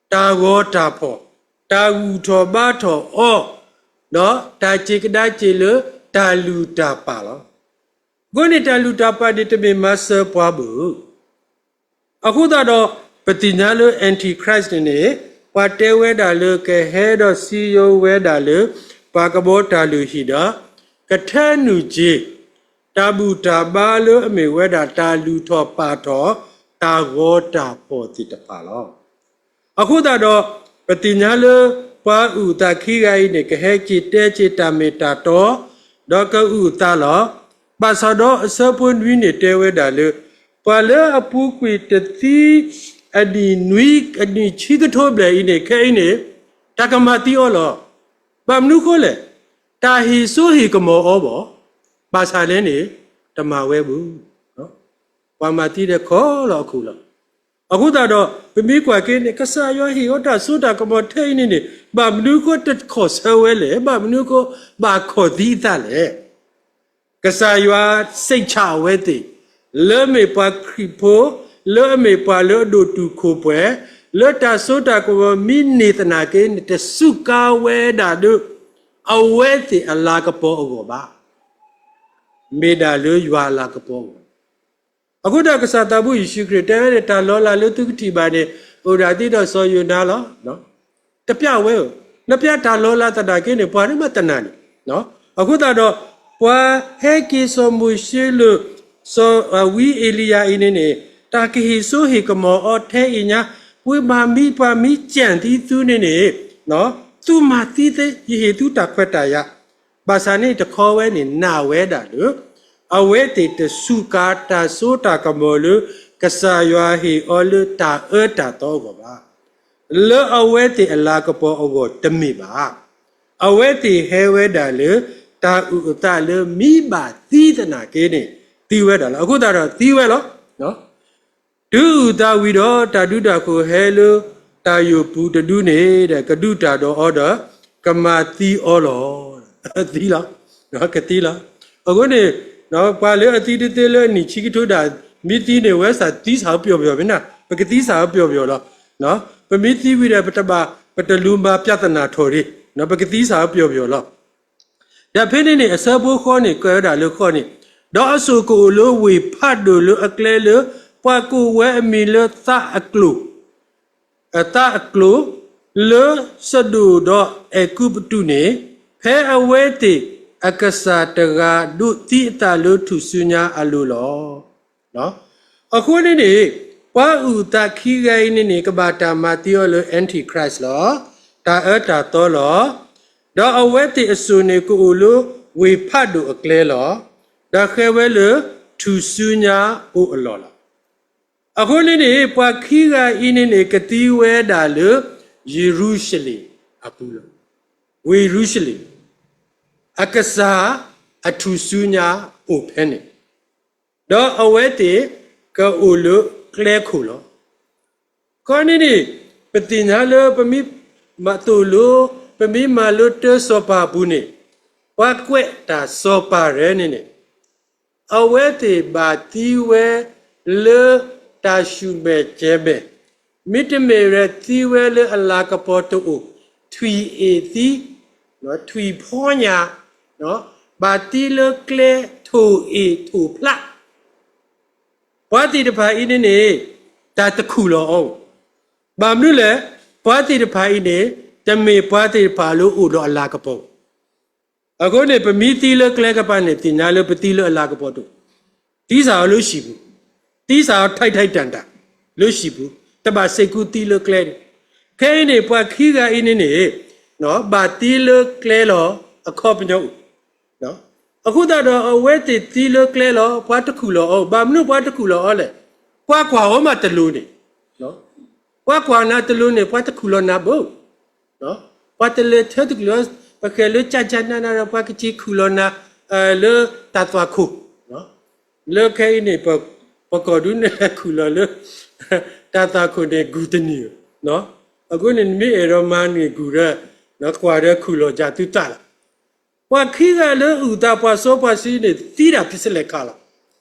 တၢ်ဂီၤတၢ်ဖီၣ်, တၢ်ဘူၣ်ထီၣ်ဘါထီၣ်အီၤ, ဒီးတၢ်စံးကဒါက့ၤလၢတၢ်လုၢ်တၢ်ပာ်လီၤ. အဃိန့ၣ် တၢ်လုၢ်တၢ်ပာ်န့ၣ်တမ့ၢ်မၤစၢၤပှၤဘၣ်. အဃိသတးဒီး ပသ့ၣ်ညါလၢ Antichrist န့ၣ်န့ၣ် ပှၤတဲဝဲဒၣ်လၢကဟဲဒီးစံယိၤဝဲဒၣ်လၢ ပှၤကဘှီတၢ်လုၢ်ဟံၣ်ဒီး ကထၢနုာ်က့ၤ တၢ်ဘူၣ်တၢ်ဘါလၢအမ့ၢ်ဝဲဒၣ်တၢ်လုၢ်ထီၣ်ပာ်ထီၣ် တၢ်ဂီၤတၢ်ဖီၣ်သ့ၣ်တဖၣ်လီၤ. အဃိသတးဒီး ပသ့ၣ်ညါလၢ ပှၤအုၣ်အသးခံဂၤအံၤန့ၣ် ကဟဲက့ၤတဲက့ၤတၢ်မ့ၢ်တၢ်တီ ဒီးကအုၣ်အသးလီၤ. ဘၣ်ဆၣ်ဒီးအဆၢဖိနွံန့ၣ်တဲဝဲဒၣ်လၢ ပှၤလၢအပူၤကွံာ်တသံ အနံၣ်နွံ အနံၣ်ဆံကထိဘျဲၣ်အံၤန့ၣ် ခဲအံၤန့ၣ် တၢ်ကမၤသံအီၤလီၤ. ဘၣ်မနုၤအဃိလဲၣ်, တၢ်ဟ့ၣ်စိဟ့ၣ်ကမီၤအီၤဘၣ်. ဘၣ်ဆၣ်န့ၣ်န့ၣ် တမၤဝဲဘၣ်. ပှၤမၤသံဒီးခီလီၤအခိၣ်လီၤ. အဃိသတးဒီး ပမ့ၢ်ကွၢ်က့ၤန့ၣ် ကစၢ်ယွၤဟ့ၣ်အီၤတၢ်စိတၢ်ကမီၤထဲအံၤန့ၣ်န့ၣ် ဘၣ်မနုၤအဃိတခီၣ်ဆၢဝဲလဲၣ်, ဘၣ်မနုၤအဃိ ဘၣ်ခီၣ်သံအသးလဲၣ်. ကစၢ်ယွၤစံးဆၣ်အဝဲသ့ၣ် လၢအမ့ၢ်ပှၤခရံာ်ဖိ, လၢအမ့ၢ်ပှၤလၢအဒိၣ်တုာ်ခိၣ်ပှဲၤ, လၢတၢ်စိတၢ်ကမီၤမ့ၢ်န့ၢ်သနာ်က့န့ၣ် တစူးကါဝဲဒၣ်ဒီး အဝဲသ့ၣ်အလၤကပီၤအဂီၢ်ဘၣ်. မ့ၢ်ဒၣ်လၢယွၤအလၤကပီၤအဂီၢ်. အဃိဒီးကစၢ်သးဘိယ့ၣ်ၡူးခရံာ်တဲဝဲန့ၣ် တၢ်လီၤလးလၢသုကထံၣ်ဘၣ်န့ၣ် အိၣ်ဒၣ်သ့ဒီးစီၤယိၤနါလီၤ. တပျၢ်ဝဲဧၢ, နပျၢ်တၢ်လီၤလးသနာ်က့န့ၣ် ပှၤန့ၣ်မ့ၢ်တနာ်န့ၣ်. အဃိသတးဒီး ပှၤဟဲက့ၤစီၤမိၤၡ့လၢ စီၤဝံအ့လံယၤအံၤန့ၣ်န့ၣ် တၢ်ကဟ့ၣ်စိဟ့ၣ်ကမီၤအီၤထဲအံၤညါ, ပှၤမၤမံပှၤမံကၢၢ်သံသုန့ၣ်န့ၣ် သုမၤသံသ့ ယဟ့ၣ်သုတၢ်ခွဲးတၢ်ယာ်. ဘၣ်ဆၣ်န့ၣ်တခီဝဲန့ၣ် နာ်ဝဲဒၣ်လၢ အဝဲသ့ၣ်တစူးကါတၢ်စိတၢ်ကမီၤလၢ ကစၢ်ယွၤဟ့ၣ်အီၤလၢတၢ်အၢတၢ်သီအဂီၢ်ဘၣ်. လၢအဝဲသ့ၣ်အလၤကပီၤအဂီၢ်တမ့ၢ်ဘၣ်. အဝဲသ့ၣ်ဟဲဝဲဒၣ်လၢ တၢ်အုၣ်အသးလၢမံဘၣ်သံသနာ်က့န့ၣ် သံဝဲဒၣ်လီၤ. အဃိသတးဒီးသံဝဲလီၤ. တုၤအုၣ်သးဝံၤဒီး တၢ်ဒုးတၢ်ခိၣ်ဟဲလၢ တၢ်ယိာ်ပူၤတဒုန့ၣ်ဒီး ကဒုးတၢ်ဒီးအီၤဒီး ကမၤသံအီၤလီၤ. သံလီၤ. ကသံလီၤ. အဃိန့ၣ် ပှၤလၢအသံတသ့လၢအနံၣ်ဆံကထိဒၣ် မ့ၢ်သံန့ၣ် ဝဲစးသံစးအပျီပယီၤမ့ၢ်နၤ, ပကသံစးအပျီပယီၤလီၤ. ပမ့ၢ်သံဝံၤဒီး ပတဘၣ် ပတလူၤမၤပြဿနာထီၣ်ရ့ၣ်, ပကသံစးအပျီပယီၤလီၤ. ဒီးဖဲန့ၣ်န့ၣ် အဆၢဖိဃီန့ၣ် ကွဲးဝဲဒၣ်လၢဃီန့ၣ်, ဒီးအစိၣ်ကအိၣ်လၢဝ့ၢ်ဖးဒိၣ်လၢအကျဲလၢ ပှၤကအိၣ်ဝဲအမံၤလၢသးအကျိၤ အသးအကျိၤ လၢစဒိၣ်ဒီးအဲၤကူပတူးန့ၣ်, ဖဲအဝဲသ့ၣ်အကစၢ်တဂၤဒိးသံအသးလၢထူၣ်စုညါအလိၤလီၤ. အဃိန့ၣ်န့ၣ် ပှၤအုၣ်သးခံဂၤအံၤန့ၣ်န့ၣ် ကဘၣ်တၢ်မၤသံအီၤလၢ Antichrist လီၤ. တၢ်အၢတၢ်သီလီၤ. ဒီးအဝဲသ့ၣ်အစိၣ်န့ၣ် ကအိၣ်လၢဝ့ၢ်ဖးဒိၣ်အကျဲလီၤ. ဒီးဃဲဝဲလၢထူၣ်စုညါအိၣ်အလီၢ်လီၤ. အဃိန့ၣ်န့ၣ် ပှၤခံဂၤအံၤန့ၣ်န့ၣ် ကသံဝဲဒၣ်လၢယရူၤၡလ့ၣ်အပူၤလီၤ. ဝ့ၢ်ယရူၤၡလ့ၣ် အကစၢ်အထူၣ်စုညါအိၣ်ဖဲန့ၣ်, ဒီးအဝဲသ့ၣ်ကအိၣ်လၢကျဲခိၣ်လီၤ. ခီန့ၣ်န့ၣ် ပသ့ၣ်ညါလၢပမ့ၢ်မၤသိၣ်လိ ပမ့ၢ်မၤလိတၢ်စီၤပၤအပူၤန့ၣ်, ပှၤကွဲးတၢ်စီၤပၤရဲန့ၣ်န့ၣ် အဝဲသ့ၣ်ဘၣ်သံဝဲလၢတၢ်ဆူၣ်မဲာ်ကဲၤမဲာ်, မ့တမ့ၢ်ဒီးသံဝဲလၢအလၤကပီၤတအိၣ်, ထွံၣ်အ့ၣ်သံ, ထွံၣ်ဖီညါ, ဘၣ်သံလၢကျဲထိၣ်အ့ၣ်ထိၣ်ဖျး ပှၤသ့ၣ်တဖၣ်အံၤန့ၣ်န့ၣ် တၢ်တခူၣ်လီၤအီၤ. ဘၣ်မနုၤလဲၣ်, ပှၤသ့ၣ်တဖၣ်အံၤန့ၣ် တမ့ၢ်ပှၤသ့ၣ်တဖၣ်လၢအိၣ်ဒီးအလၤကပီၤ. အဃိန့ၣ် ပမ့ၢ်သံလၢကျဲကပၤန့ၣ် သ့ၣ်ညါလၢပသံလၢအလၤကပီၤတအိၣ်, သံစးအီၤလၢဟံၣ်ပူၤ, သံစးအီၤ ထိုက်ထိုက်တန်တန် လၢဟံၣ်ပူၤ, တဘၣ်စ့ၢ်ကီးသံလၢကျဲန့ၣ်. ခဲအံၤန့ၣ် ပှၤခံဂၤအံၤန့ၣ်န့ၣ် ဘၣ်သံလၢကျဲလီၤ အခီပညီအိၣ် အဃိသတးဒီး အဝဲသ့ၣ်သံလၢကျဲလီၤ ပှၤတခူၣ်လီၤအီၤ, ဘၣ်မနုၤပှၤတခူၣ်လီၤအီၤလဲၣ်. ပှၤကွၢ်အီၤမးတလိၤန့ၣ်, ပှၤကွၢ်နၤတလိၤန့ၣ် ပှၤတခူၣ်လီၤနၤဘၣ်. ပှၤတလဲၤထၢတကလုာ်, ပဃဲၤလၢကၠၢ်ကၠၢ်နးနးဒီး ပှၤကစ့ခူၣ်လီၤနၤ လၢတၢ်သွၣ်ခိၣ် လၢခဲအံၤန့ၣ် ပကိးဒုးနဲၣ်လဲၤခူၣ်လီၤလၢ တၢ်သွၣ်ခိၣ်န့ၣ် ဂုၢ်တန့ၢ်ဧါ. အဃိန့ၣ် နမ့ၢ်အဲၣ်ဒိးမၤန့ၢ်ဂုၢ်ဒီး ကွၢ်ဒီးခူၣ်လီၤယၤသုသးလီၤ. ပှၤခံဂၤလၢအုၣ်သးပှၤစီပှၤဆှံန့ၣ် သံဒၣ်ဖံးစလဲၣ်ခးလီၤ.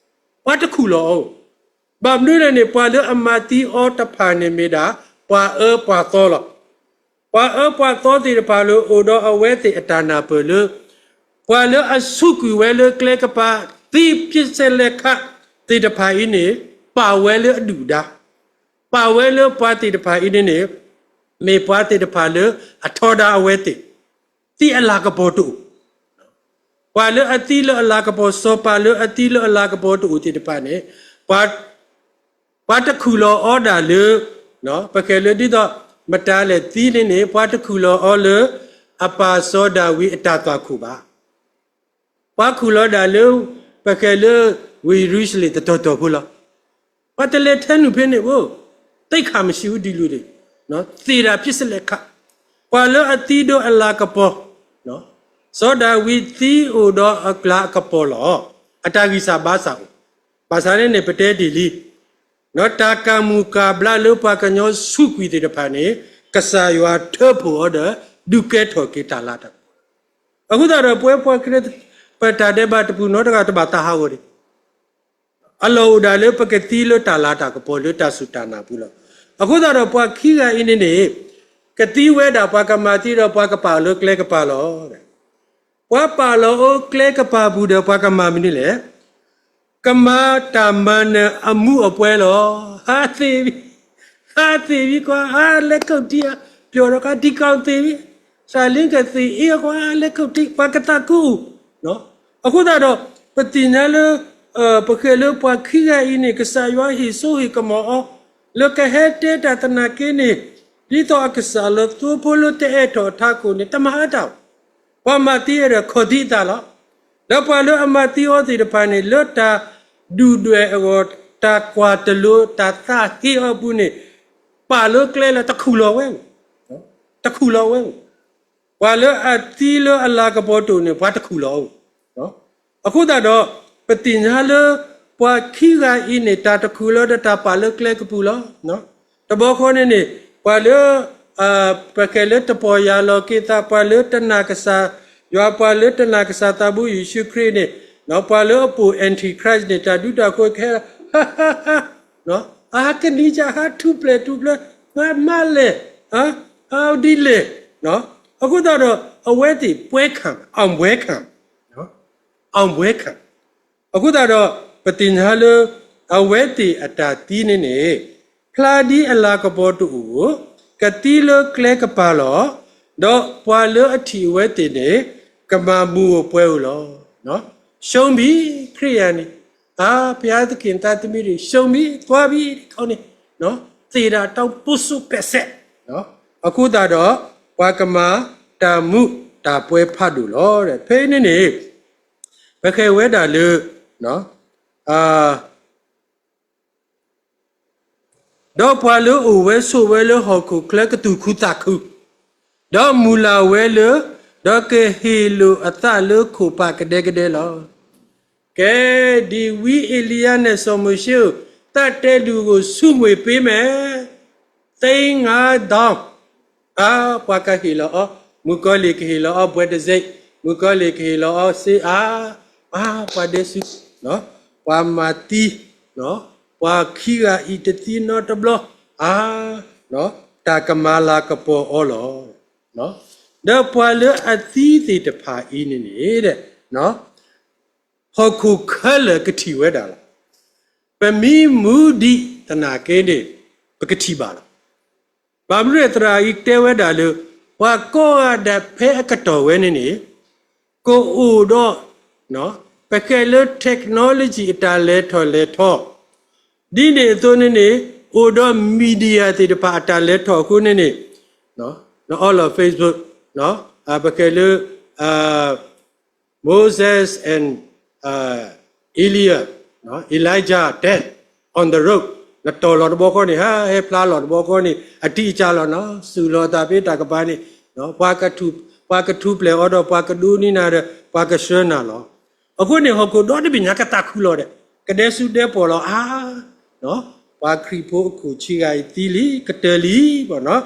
ပှၤတခူၣ်လီၤအီၤ. ဘၣ်မနုၤလဲၣ်န့ၣ် ပှၤလၢအမၤသံအီၤတဖၣ်န့ၣ်မ့ၢ်ဒၣ် ပှၤအၢပှၤသီလီၤ. ပှၤအၢပှၤသီသ့ၣ်တဖၣ်လၢအိၣ်ဒီးအဝဲသ့ၣ်အတၢ်နၢ်ပၢၢ်လၢ ပှၤလၢအစူးကွံာ်ဝဲလၢကျဲကပၤ သံဖံးစလဲၣ်ခးသ့ၣ်တဖၣ်အံၤန့ၣ် ပာ်ဝဲလၢအဒုၣ်အဒါ, ပာ်ဝဲလၢပှၤသ့ၣ်တဖၣ်အံၤန့ၣ်န့ၣ် မ့ၢ်ပှၤသ့ၣ်တဖၣ်လၢအထီဒါအဝဲသ့ၣ် သံအလၤကပီၤတအိၣ်, ပှၤလၢအသံလၢအလၤကပီၤ စီၤပၤလၢအသံလၢအလၤကပီၤတအိၣ်သ့ၣ်တဖၣ်န့ၣ် ပှၤတခူၣ်လီၤအီၤဒၣ်လၢ ပဃဲၤလၢဒ်သိး မတၤလဲၣ်သံန့ၣ်န့ၣ် ပှၤတခူၣ်လီၤအီၤလၢ အပၢ်စီၤဒၤဝံးအတၢ်သွၣ်ခိၣ်ဘၣ်. ပှၤခူၣ်လီၤဒၣ်လၢ ပဃဲၤလၢ ဝ့ၢ်ယရူၤၡလ့ၣ်တတီၤတီၤဖိလီၤ. ပှၤတလဲၤထၢနုာ်ဖဲန့ၣ်ဘၣ်, သ့ၣ်ခၣ်မဆံးအူဒံလူဒံး, သ့ၣ်ဒၣ်ဖံးစလဲၣ်ခး, ပှၤလၢအသံဒီးအလၤကပီၤ, စီၤဒၤဝံးသံအိၣ်ဒီးအလၤကပီၤလီၤ. အတၢ်ဂံၢ်စၢ်ဘါစၢ်အိၣ်, ဘၣ်ဆၣ်န့ၣ်န့ၣ် ပတဲတ့ၢ်လံ တၢ်ကၢ်မုၢ်ကၢ်ဘျါလၢပှၤကညီစူးကွံာ်သ့ၣ်တဖၣ်န့ၣ် ကစၢ်ယွၤထၢဖှိၣ်အီၤဒီး ဒုးကဲထီၣ်က့ၤတၢ်လၤတၢ်ကပီၤ. အဃိသတးဒီး ပဝဲပှၤခရံာ် ပတၢ်ဒဲးဘးတပူၤနီတဂၤတဘၣ်သးဟးဂီၤဒံး, အလီၢ်အိၣ်ဒၣ်လၢပကသံလၢတၢ်လၤတၢ်ကပီၤလၢတၢ်စူၢ်တၢ်နာ်ပူၤလီၤ. အဃိသတးဒီး ပှၤခံဂၤအံၤန့ၣ်န့ၣ် ကသံဝဲဒၣ်ပှၤကမၤသံဒီးပှၤကပာ်လၢကျဲကပၤလီၤ. ပှၤပာ်လီၤအီၤကျဲကပၤပူၤဒီးပှၤကမၤမနုၤလဲၣ်. ကမၤတၢ်မၤနၢၤအမူးအပွဲလီၤ. ဟးသ့ၣ်ဝံၤ, ဟးသ့ၣ်ဝံၤကွၢ် ဟးလဲၤခူၣ်ထံးဧါ, ပျီၢ်ဒီးခါထံကီၢ်သ့ၣ်ဝံၤ, စးလ့ကသ့ၣ်အ့အီၤကွၢ် ဟးလဲၤခူၣ်ထံး ပှၤကသးခုအိၣ်. အဃိသတးဒီး ပသ့ၣ်ညါလၢ ပဃဲၤလၢပှၤခံဂၤအံၤန့ၣ် ကစၢ်ယွၤဟ့ၣ်စိဟ့ၣ်ကမီၤအီၤ လၢကဟဲတဲတၢ်သနာ်က့န့ၣ် ဒ်သိးအကစၢ်လၢသိဖိလၢတအဲၣ်ထီၣ်အထးခိၣ်န့ၣ် တမၤအါတၢ်ဘၣ်. ပှၤမၤသံအဲၣ်ဒိးခီၣ်သံအသးလီၤ. ဒီးပှၤလၢအမၤသံအီၤသ့ၣ်တဖၣ်န့ၣ် လၢတၢ်ဒုၣ်ဒွဲၣ်အဂီၢ် တၢ်ကွၢ်တလိၤ တၢ်သးဟ့အီၤအပူၤန့ၣ် ပာ်လၢကျဲလၢတခူၣ်လီၤဝဲ, တခူၣ်လီၤဝဲ. ပှၤလၢအသံလၢအလၤကပီၤတအိၣ်န့ၣ် ပှၤတခူၣ်လီၤအီၤ. အဃိသတးဒီး ပသ့ၣ်ညါလၢ ပှၤခံဂၤအံၤန့ၣ် တၢ်တခူၣ်လီၤဒီးတၢ်ပာ်လၢကျဲကပူၤလီၤ. တဘျီဃီန့ၣ်န့ၣ် ပှၤလၢ ပဃဲၤလၢတပီၢ်ယၢ်လီၤက့ၤသး ပှၤလၢတနာ်ကစၢ်ယွၤ ပှၤလၢတနာ်ကစၢ်သးဘိယ့ၣ်ၡူးခရံာ်န့ၣ် ပှၤလၢအပိာ် Antichrist န့ၣ် တၢ်ဒူတၢ်ဃိကဟဲ, ဟါ ဟါ ဟါ, အဟးကနံၤကဟးထူၣ်ဖျဲးထူၣ်ဖျဲး, ဟါ မၤလဲၣ်, ဟါ ဒ်လဲၣ်, အဃိသတးဒီး အဝဲသ့ၣ် welcome, unwelcome, unwelcome. အဃိသတးဒီး ပသ့ၣ်ညါလၢ အဝဲသ့ၣ်အတၢ်သံန့ၣ်န့ၣ် ဖျါဒ်အလၤကပီၤတအိၣ်, ကသံလၢကျဲကပၤလီၤ. ဒီးပှၤလၢအထံၣ်အဝဲသ့ၣ်န့ၣ် ကမၤမုာ်အိၣ်ပှဲၤအိၣ်လီၤ. ရှုံးပြီ, ခရံာ်အံၤန့ၣ်, အါ ဘုရားသခင်သားသမီးတွေ ရှုံးပြီ, သွားပြီ, ခီန့ၣ်, သ့ၣ်ဒၣ်တၢ်ပိစိးပဲးစဲး, အဃိသတးဒီး ပှၤကမၤတၢ်မုာ်တၢ်ပှဲၤဖးဒိၣ်လီၤ. ဖဲအံၤန့ၣ်န့ၣ် ပဃ့ဝဲဒၣ်လၢ ဒီးပှၤလၢအအိၣ်ဝဲဆိးဝဲလၢဟီၣ်ခိၣ်ချၢကသူၣ်ခုသးခု, ဒီးမုၢ်လၢ်ဝဲလၢ, ဒီးကဟ့ၣ်လိာ်အသးလၢခိၣ်ဖးကဒဲကဒဲလီၤ. ကဲ, ဒ်ဝံအ့လံယၤနဲၣ်စီၤမိၤၡ့ဧၢ, တၢ်တဲလုၢ်ဧိၤ ဆူငွေပေးမယ်, သိန်းငါးသောင်း, အါ ပှၤကဟ့ၣ်လီၤအီၤ, မုၣ်ကီၤလံၢ်ကဟ့ၣ်လီၤအီၤ ဘွဲတစ့း, မုၣ်ကီၤလံၢ်ကဟ့ၣ်လီၤအီၤ စ့အါ, အါ ပှၤဒဲစူၤ, ပှၤမၤသံ, ပှၤခံဂၤအံၤတသံနီတဘျီ, အါ တၢ်ကမၤလၤကပီၤအီၤလီၤ. ဒီးပှၤလၢအသံသ့ၣ်တဖၣ်အံၤန့ၣ်န့ၣ် ဟီၣ်ခိၣ်ခဲလၢာ်ကထံၣ်ဝဲဒၣ်လီၤ. ပမ့ၢ်မူဒံးသနာ်က့န့ၣ် ပကထံၣ်ဘၣ်လီၤ. ဘၣ်မနုၤသရၣ်အံၤတဲဝဲဒၣ်လၢ ပှၤကိးဂၤဒဲးဖဲအကတီၢ်ဝဲန့ၣ်န့ၣ် ကအိၣ်ဒီး ပဃဲလၢ technology အတၢ်လဲၤထီၣ်လဲၤထီ, ဒ်န့ၣ်အသိးန့ၣ်န့ၣ် အိၣ်ဒီး media သ့ၣ်တဖၣ်အတၢ်လဲၤထီၣ်အဃိန့ၣ်န့ၣ် နအီလီၤ Facebook, ပဃဲလၢ Moses and Elijah, Elijah, then on the road, နတီၢ်လီၤတဘျီဃီန့ၣ် ဟဲဖျါလီၤတဘျီဃီန့ၣ် အတံၢ်အစၢ်လီၤနီၤ, စူၢ်လီၤသးဖဲတၢ်ကပၤန့ၣ်, ပှၤကထူၣ်ဖျဲးအီၤဒီး ပှၤကဒိးန့ၢ်နၤဒီး ပှၤကဆှၢနၤလီၤ. အဃိန့ၣ် ဟီၣ်ခိၣ်ဒီတဘ့ၣ်ညါကသးခုလီၤဒီး ကဒဲစူၤဒဲပီၣ်လီၤအါ, ပှၤခရံာ်ဖိအခိၣ်ဆံးဂၤအံၤသံလံ ကတၢၢ်လံဘၣ်နီၤ.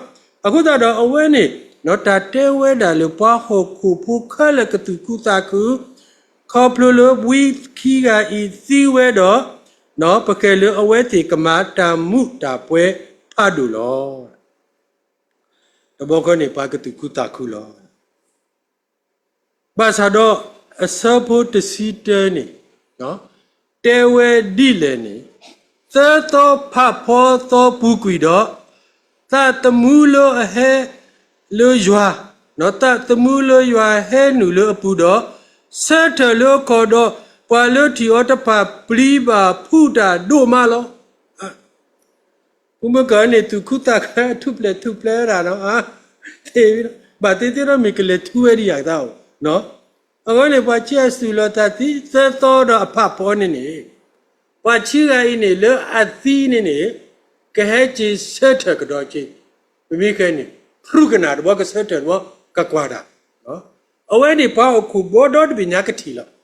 အဃိသတးဒီးအဝဲန့ၣ် တၢ်တဲဝဲဒၣ်လၢပှၤဟီၣ်ခိၣ်ဖိခဲလၢာ်ကသူၣ်ခုသးခု ခီဖျိလၢဝံခံဂၤအံၤသံဝဲဒီး ပဃဲလၢအဝဲသ့ၣ်ကမၤတၢ်မုာ်တၢ်ပှဲၤဖးဒိၣ်လီၤ. တဘျီဃီန့ၣ် ပှၤကသူၣ်ခုသးခုလီၤ. ဘၣ်ဆၣ်ဒီးအဆၢဖိတဆံတၢန့ၣ် တဲဝဲဒ်လဲၣ်န့ၣ်, သၢသီဖးဖီသီပူၤကွံာ်ဒီး, သးသမူလၢအဟဲလၢယွၤ, သးသမူလၢယွၤဟဲနုာ်လၢအပူၤဒီး, ဆၢထၢၣ်လၢအခီၣ်ဒီး ပှၤလၢထံၣ်အီၤတဖၣ်ပျံၤဘၣ်ဖုးတၢ်ဒိၣ်မးလီၤ. မုၢ်မုၢ်ကီၢ်န့ၣ် သူၣ်ခုသးခု ထူၣ်ဖျဲးထူၣ်ဖျဲးဝဲဒၣ်နီၤ, ဘၣ်သ့ၣ်သ့ၣ်ဒီးမ့ၢ်ကလဲၤထူဝဲဒ်ယၤသးအိၣ်, အဃိန့ၣ် ပှၤဆံးအစူၢ်လီၤသးသံသၢသီဒီးအဖးဖီန့ၣ်န့ၣ်, ပှၤဆံးဂၤအံၤန့ၣ် လၢအသံန့ၣ်န့ၣ် ကဟဲက့ၤဆၢထၢၣ်ကဒီးက့ၤ, ပမ့ၢ်ဃဲန့ၣ် ဖုးကနၣ်တဘျီ ကဆၢထၢၣ်တဘျီ ကကွၢ်တၢ်, အဝဲန့ၣ်ပှၤဟီၣ်ခိၣ်ဘီဒီတဘ့ၣ်ညါကထံၣ်လီၤ.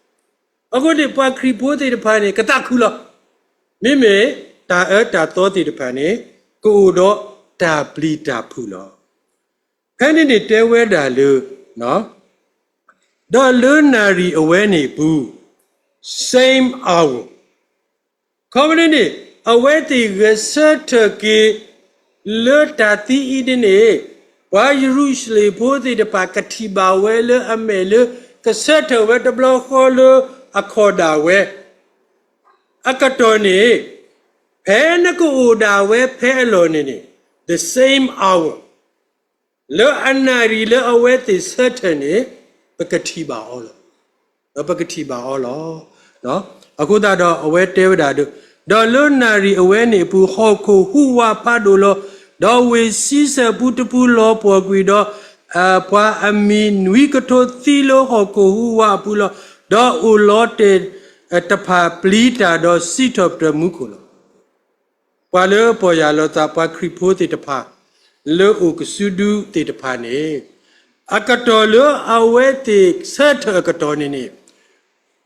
အဃိန့ၣ် ပှၤခရံာ်ဖိသ့ၣ်တဖၣ်န့ၣ် ကသးခုလီၤ. မ့မ့ၢ်တၢ်အၢတၢ်သီသ့ၣ်တဖၣ်န့ၣ် ကအိၣ်ဒီးတၢ်ပျံၤတၢ်ဖုးလီၤ. ဖဲန့ၣ်န့ၣ်တဲဝဲဒၣ်လၢ ဒီးလၢနၣ်ရံၣ်အဝဲန့ၣ်အပူၤ, same hour, ခီဖျိန့ၣ် အဝဲသ့ၣ်ဂဲၤဆၢထၢၣ်က့ၤ လၢတၢ်သံအံၤန့ၣ်န့ၣ်, ပှၤယရူၤၡလ့ၣ်ဖိသ့ၣ်တဖၣ် ကထံၣ်ဘၣ်ဝဲလၢအမဲာ်လၢ ကဆၢထၢၣ်ဝဲတဘျီဃီလၢအခီၣ်ဒၣ်ဝဲ, အကတီၢ်န့ၣ် ဖဲနကအိၣ်ဒၣ်ဝဲဖဲအလီၢ်န့ၣ်န့ၣ်, the same hour, လၢအနၣ်ရံၣ်လၢအဝဲသ့ၣ်ဆၢထၢၣ်န့ၣ် ပကထံၣ်ဘၣ်အီၤလီၤ. ဒီးပကထံၣ်ဘၣ်အီၤလီၤ. အဃိသတးဒီးအဝဲတဲဝဲဒၣ်ဒီး, ဒီးလၢနၣ်ရံၣ်အဝဲန့ၣ်အပူၤ ဟီၣ်ခိၣ်ဟူးဝးဖးဒိၣ်လီၤ. ဒီးဝ့ၢ်ဆံဆဲၣ်ပူတပူလီၤပှီၢ်ကွံာ်ဒီး, ပှၤအမံၤနွံကထိသံလၢဟီၣ်ခိၣ်ဟူးဝးအပူၤလီၤ. ဒီးအိၣ်လီၤတဲာ်တဖၣ်ပျံၤတၢ်ဒီးစံးထီၣ်ပတြၢၤမူခိၣ်လီၤ. ပှၤလၢပီၢ်ယၢ်လီၤသး ပှၤခရံာ်ဖိသ့ၣ်တဖၣ် လၢအိၣ်ကစုဒုသ့ၣ်တဖၣ်န့ၣ်, အကတီၢ်လၢအဝဲသ့ၣ်ဆၢထၢၣ်အကတီၢ်န့ၣ်န့ၣ်,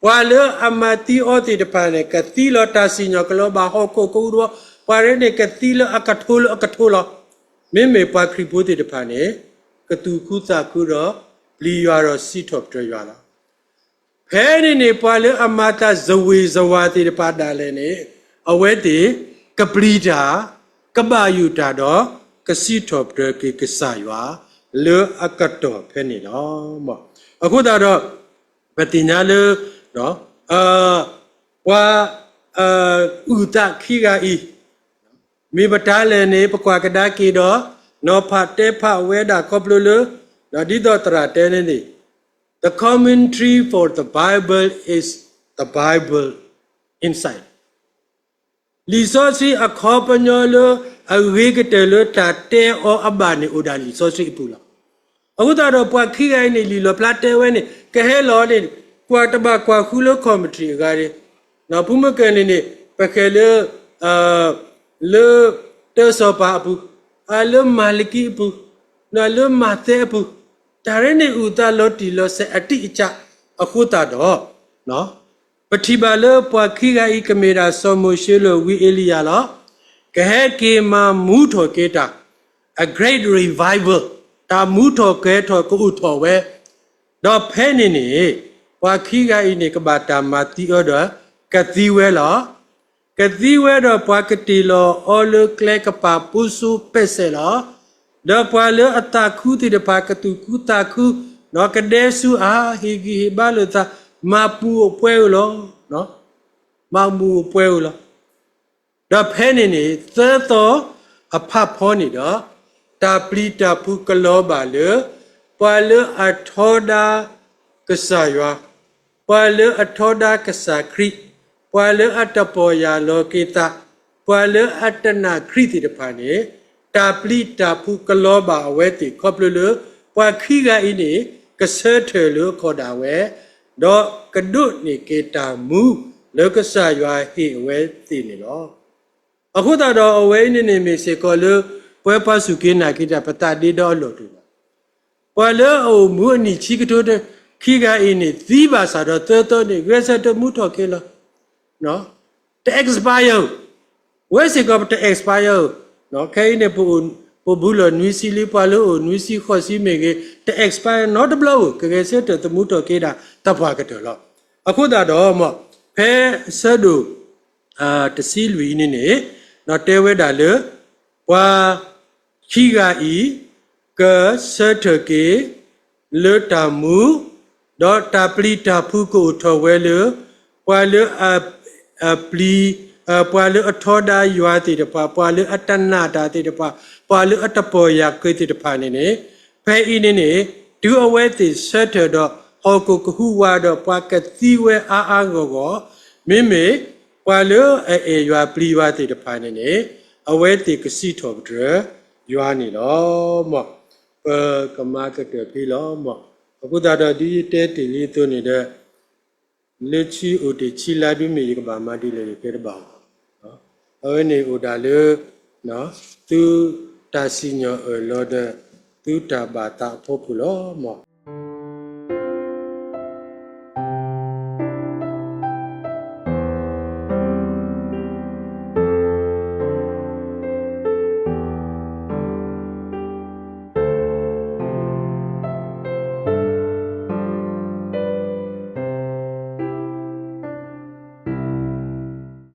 ပှၤလၢအမၤသံအီၤသ့ၣ်တဖၣ်န့ၣ် ကသံလီၤတၢ်စံၣ်ညီၣ်ကလီဘၣ်ဟီၣ်ခိၣ်ကဟူးတဝီ, ပှၤရ့န့ၣ် ကသံလၢအကထိလၢအကထိလီၤ. မ့မ့ၢ်ပှၤခရံာ်ဖိသ့ၣ်တဖၣ်န့ၣ် ကသူၣ်ခုသးခုဒီး ပျံၤယွၤဒီးစံးထီၣ်ပတြၢၤယွၤလီၤ. ဖ ဖဲန့ၣ်န့ၣ် ပှၤလၢအမၤတၢ်စဝံၣ်စဝါသ့ၣ်တဖၣ်ဒၣ်လဲာ်န့ၣ် အဝဲသ့ၣ် ကပျံၤတၢ်, ကဘၣ်ယိၣ်တၢ်ဒီး ကစံးထီၣ်ပတြၢၤက့ၤကစၢ်ယွၤ လၢအကတီၢ်ဖဲန့ၣ်လီၤ. အဃိသတးဒီး ပသ့ၣ်ညါလၢ ပှၤ အုၣ်သးခံဂၤအံၤ မ့ၢ်ပတၢ်လဲၣ်န့ၣ် ပကွၢ်ကဒါက့ၤဒီး နီၤဖးတဲဖးဝဲဒၣ်ခီဖျိလၢ ဒ်သိးသရၣ်တဲန့ၣ်န့ၣ် The commentary for the Bible is the Bible inside. လံာ်စီဆှံအခီပညီလၢ အဂ့ၤကတၢၢ်လၢတၢ်တဲအီၤအဘၣ်န့ၣ် အိၣ်ဒၣ်လံာ်စီဆှံအပူၤလီၤ. အဃိသတးဒီးပှၤခံဂၤအံၤန့ၣ် လံာ်လီၣ်ဖျါတဲဝဲန့ၣ် ကဟဲလီၤန့ၣ် ကွၢ်တဘၣ်ကွၢ်ဃုလၢ commentary အဂၤန့ၣ် ဖုမုၢ်ကၢၢ်န့ၣ်န့ၣ် ပဃဲၤလၢ လၢတၢစီၤပၤအပူၤ, လၢမၤလကံအပူၤ, လၢမးသဲအပူၤ, တၢ်ရ့န့ၣ်အုၣ်သးလီၤတံၢ်လီၤဆဲးအတံၢ်အစၢ် အဃိသတးဒီး ပထံၣ်ဘၣ်လၢပှၤခံဂၤအံၤကမ့ၢ်ဒၣ်စီၤမိၤၡ့လၢဝံအ့လံယၤလီၤ. ကဟဲက့ၤမၤမူထီၣ်က့ၤတၢ် a great revival တၢ်မူထီၣ်ကဲၤထီၣ်ကအိၣ်ထီၣ်ဝဲ ဒီးဖဲန့ၣ်န့ၣ် ပှၤခံဂၤအံၤန့ၣ် ကဘၣ်တၢ်မၤသံအီၤဒီး ကသံဝဲလီၤ. ကသံဝဲဒီးပှၤကတ့ၢ်လီၤအီၤလၢကျဲကပၤပိစိပက်စဲးလီၤ. ဒီးပှၤလၢအသးခုသ့ၣ်တဖၣ် ကသူၣ်ခုသးခု ဒီးကဒဲဆူအဟံၣ်ဂံၢ်ဟ့ၣ်ဘါလိာ်သး မၤပူၤအိၣ်ပှဲၤဧိၤလီၤ. မၤပူၤအိၣ်ပှဲၤဧိၤလီၤ. ဒီးဖဲန့ၣ်န့ၣ် သၢသီအဖးဖီန့ၣ်ဒီး တၢ်ပျံၤတၢ်ဖုးကလီၤဘၣ်လၢ ပှၤလၢအထီဒါကစၢ်ယွၤ, ပှၤလၢအထီဒါကစၢ်ခရံာ်, ပှၤလၢအတပီၢ်ယၢ်လီၤက့ၤသး, ပှၤလၢအတနာ်ခရံာ်သ့ၣ်တဖၣ်န့ၣ် တၢ်ပျံၤတၢ်ဖုးကလီၤဘၣ်အဝဲသ့ၣ်ခီဖျိလၢ ပှၤခံဂၤအံၤန့ၣ် ကဆၢထၢၣ်လၢအခီၣ်ဒၣ်ဝဲ ဒီးကဒိးန့ၢ်က့ၤတၢ်မူလၢကစၢ်ယွၤဟ့ၣ်အဝဲသ့ၣ်န့ၣ်လီၤ. အဃိသတးဒီးအဝဲအံၤန့ၣ်န့ၣ်မ့ၢ်စ့ၢ်ကီးလၢ ပဝဲပှၤစူၢ်က့ၤနာ်က့ၤတၢ် ပသးဒ့ဒီအလီၢ်တအိၣ်ဘၣ်. ပှၤလၢအအိၣ်မူအနံၣ်ဆံကထိခံဂၤအံၤန့ၣ် သံဘၣ်ဆၣ်ဒီးသၢသီန့ၣ် ဂဲၤဆၢထၢၣ်မူထီၣ်က့ၤလီၤ. တ expire ဧိၤ, ဝဲစ့ၢ်ကီးပတ expire ဧိၤ, ခဲအံၤန့ၣ် ပဘူးလီၤနွံဆံလံ ပှၤလၢအအိၣ်နွံဆံဃိးဆံမ့ၢ်ဂ့ၤ တ expire နီတဘျီဧိၤ, ကဂဲၤဆၢထၢၣ်သမူထီၣ်က့ၤဒၣ်သပှၢ်ကတၢၢ်လီၤ. အဃိသတးဒီး ဖဲအဆၢဒိၣ် တဆံလွံၢ်အံၤန့ၣ်န့ၣ် တဲဝဲဒၣ်လၢ ပှၤခံဂၤအံၤ ကဆၢထၢၣ်က့ၤ လၢတၢ်မူ, ဒီးတၢ်ပျံၤတၢ်ဖုးကအိၣ်ထီၣ်ဝဲလၢ ပှၤလၢအပျံၤ, ပှၤလၢအထီဒါယွၤသ့ၣ်တဖၣ်, ပှၤလၢအတနာ်တၢ်သ့ၣ်တဖၣ်, ပှၤလၢအတပီၢ်ယၢ်က့ၤသ့ၣ်တဖၣ်န့ၣ်န့ၣ်, ဖဲအံၤန့ၣ်န့ၣ် တုၤအဝဲသ့ၣ်ဆၢထၢၣ်ဒီး ဟီၣ်ခိၣ်ကဟူးဝးဒီး ပှၤကသံဝဲအါအါဂီၢ်ဂီၢ်, မ့မ့ၢ်ပှၤလၢအအဲၣ်ယွၤပျံၤယွၤသ့ၣ်တဖၣ်န့ၣ်န့ၣ် အဝဲသ့ၣ်ကစံးထီၣ်ပတြၢၤယွၤန့ၣ်လီၤ. ပကမၤကတၢၢ်ဖဲလီၤ. အဃိသတးဒီး ဒ်ယတဲတ့ၢ်လံအသိးန့ၣ်ဒီး လၢဆံအိၣ်တ့ၢ်ဆံလါဒုမ့ၢ် ယကဘၣ်မၤဒ်လဲၣ် ယတဲတဘၣ်ဘၣ်. အဝဲန့ၣ်အိၣ်ဒၣ်လၢ သုတၢ်စံၣ်ညီၣ်အၢၣ်လီၤဒီး သုတၢ်ဘၣ်သးအဖီခိၣ်လီၤ.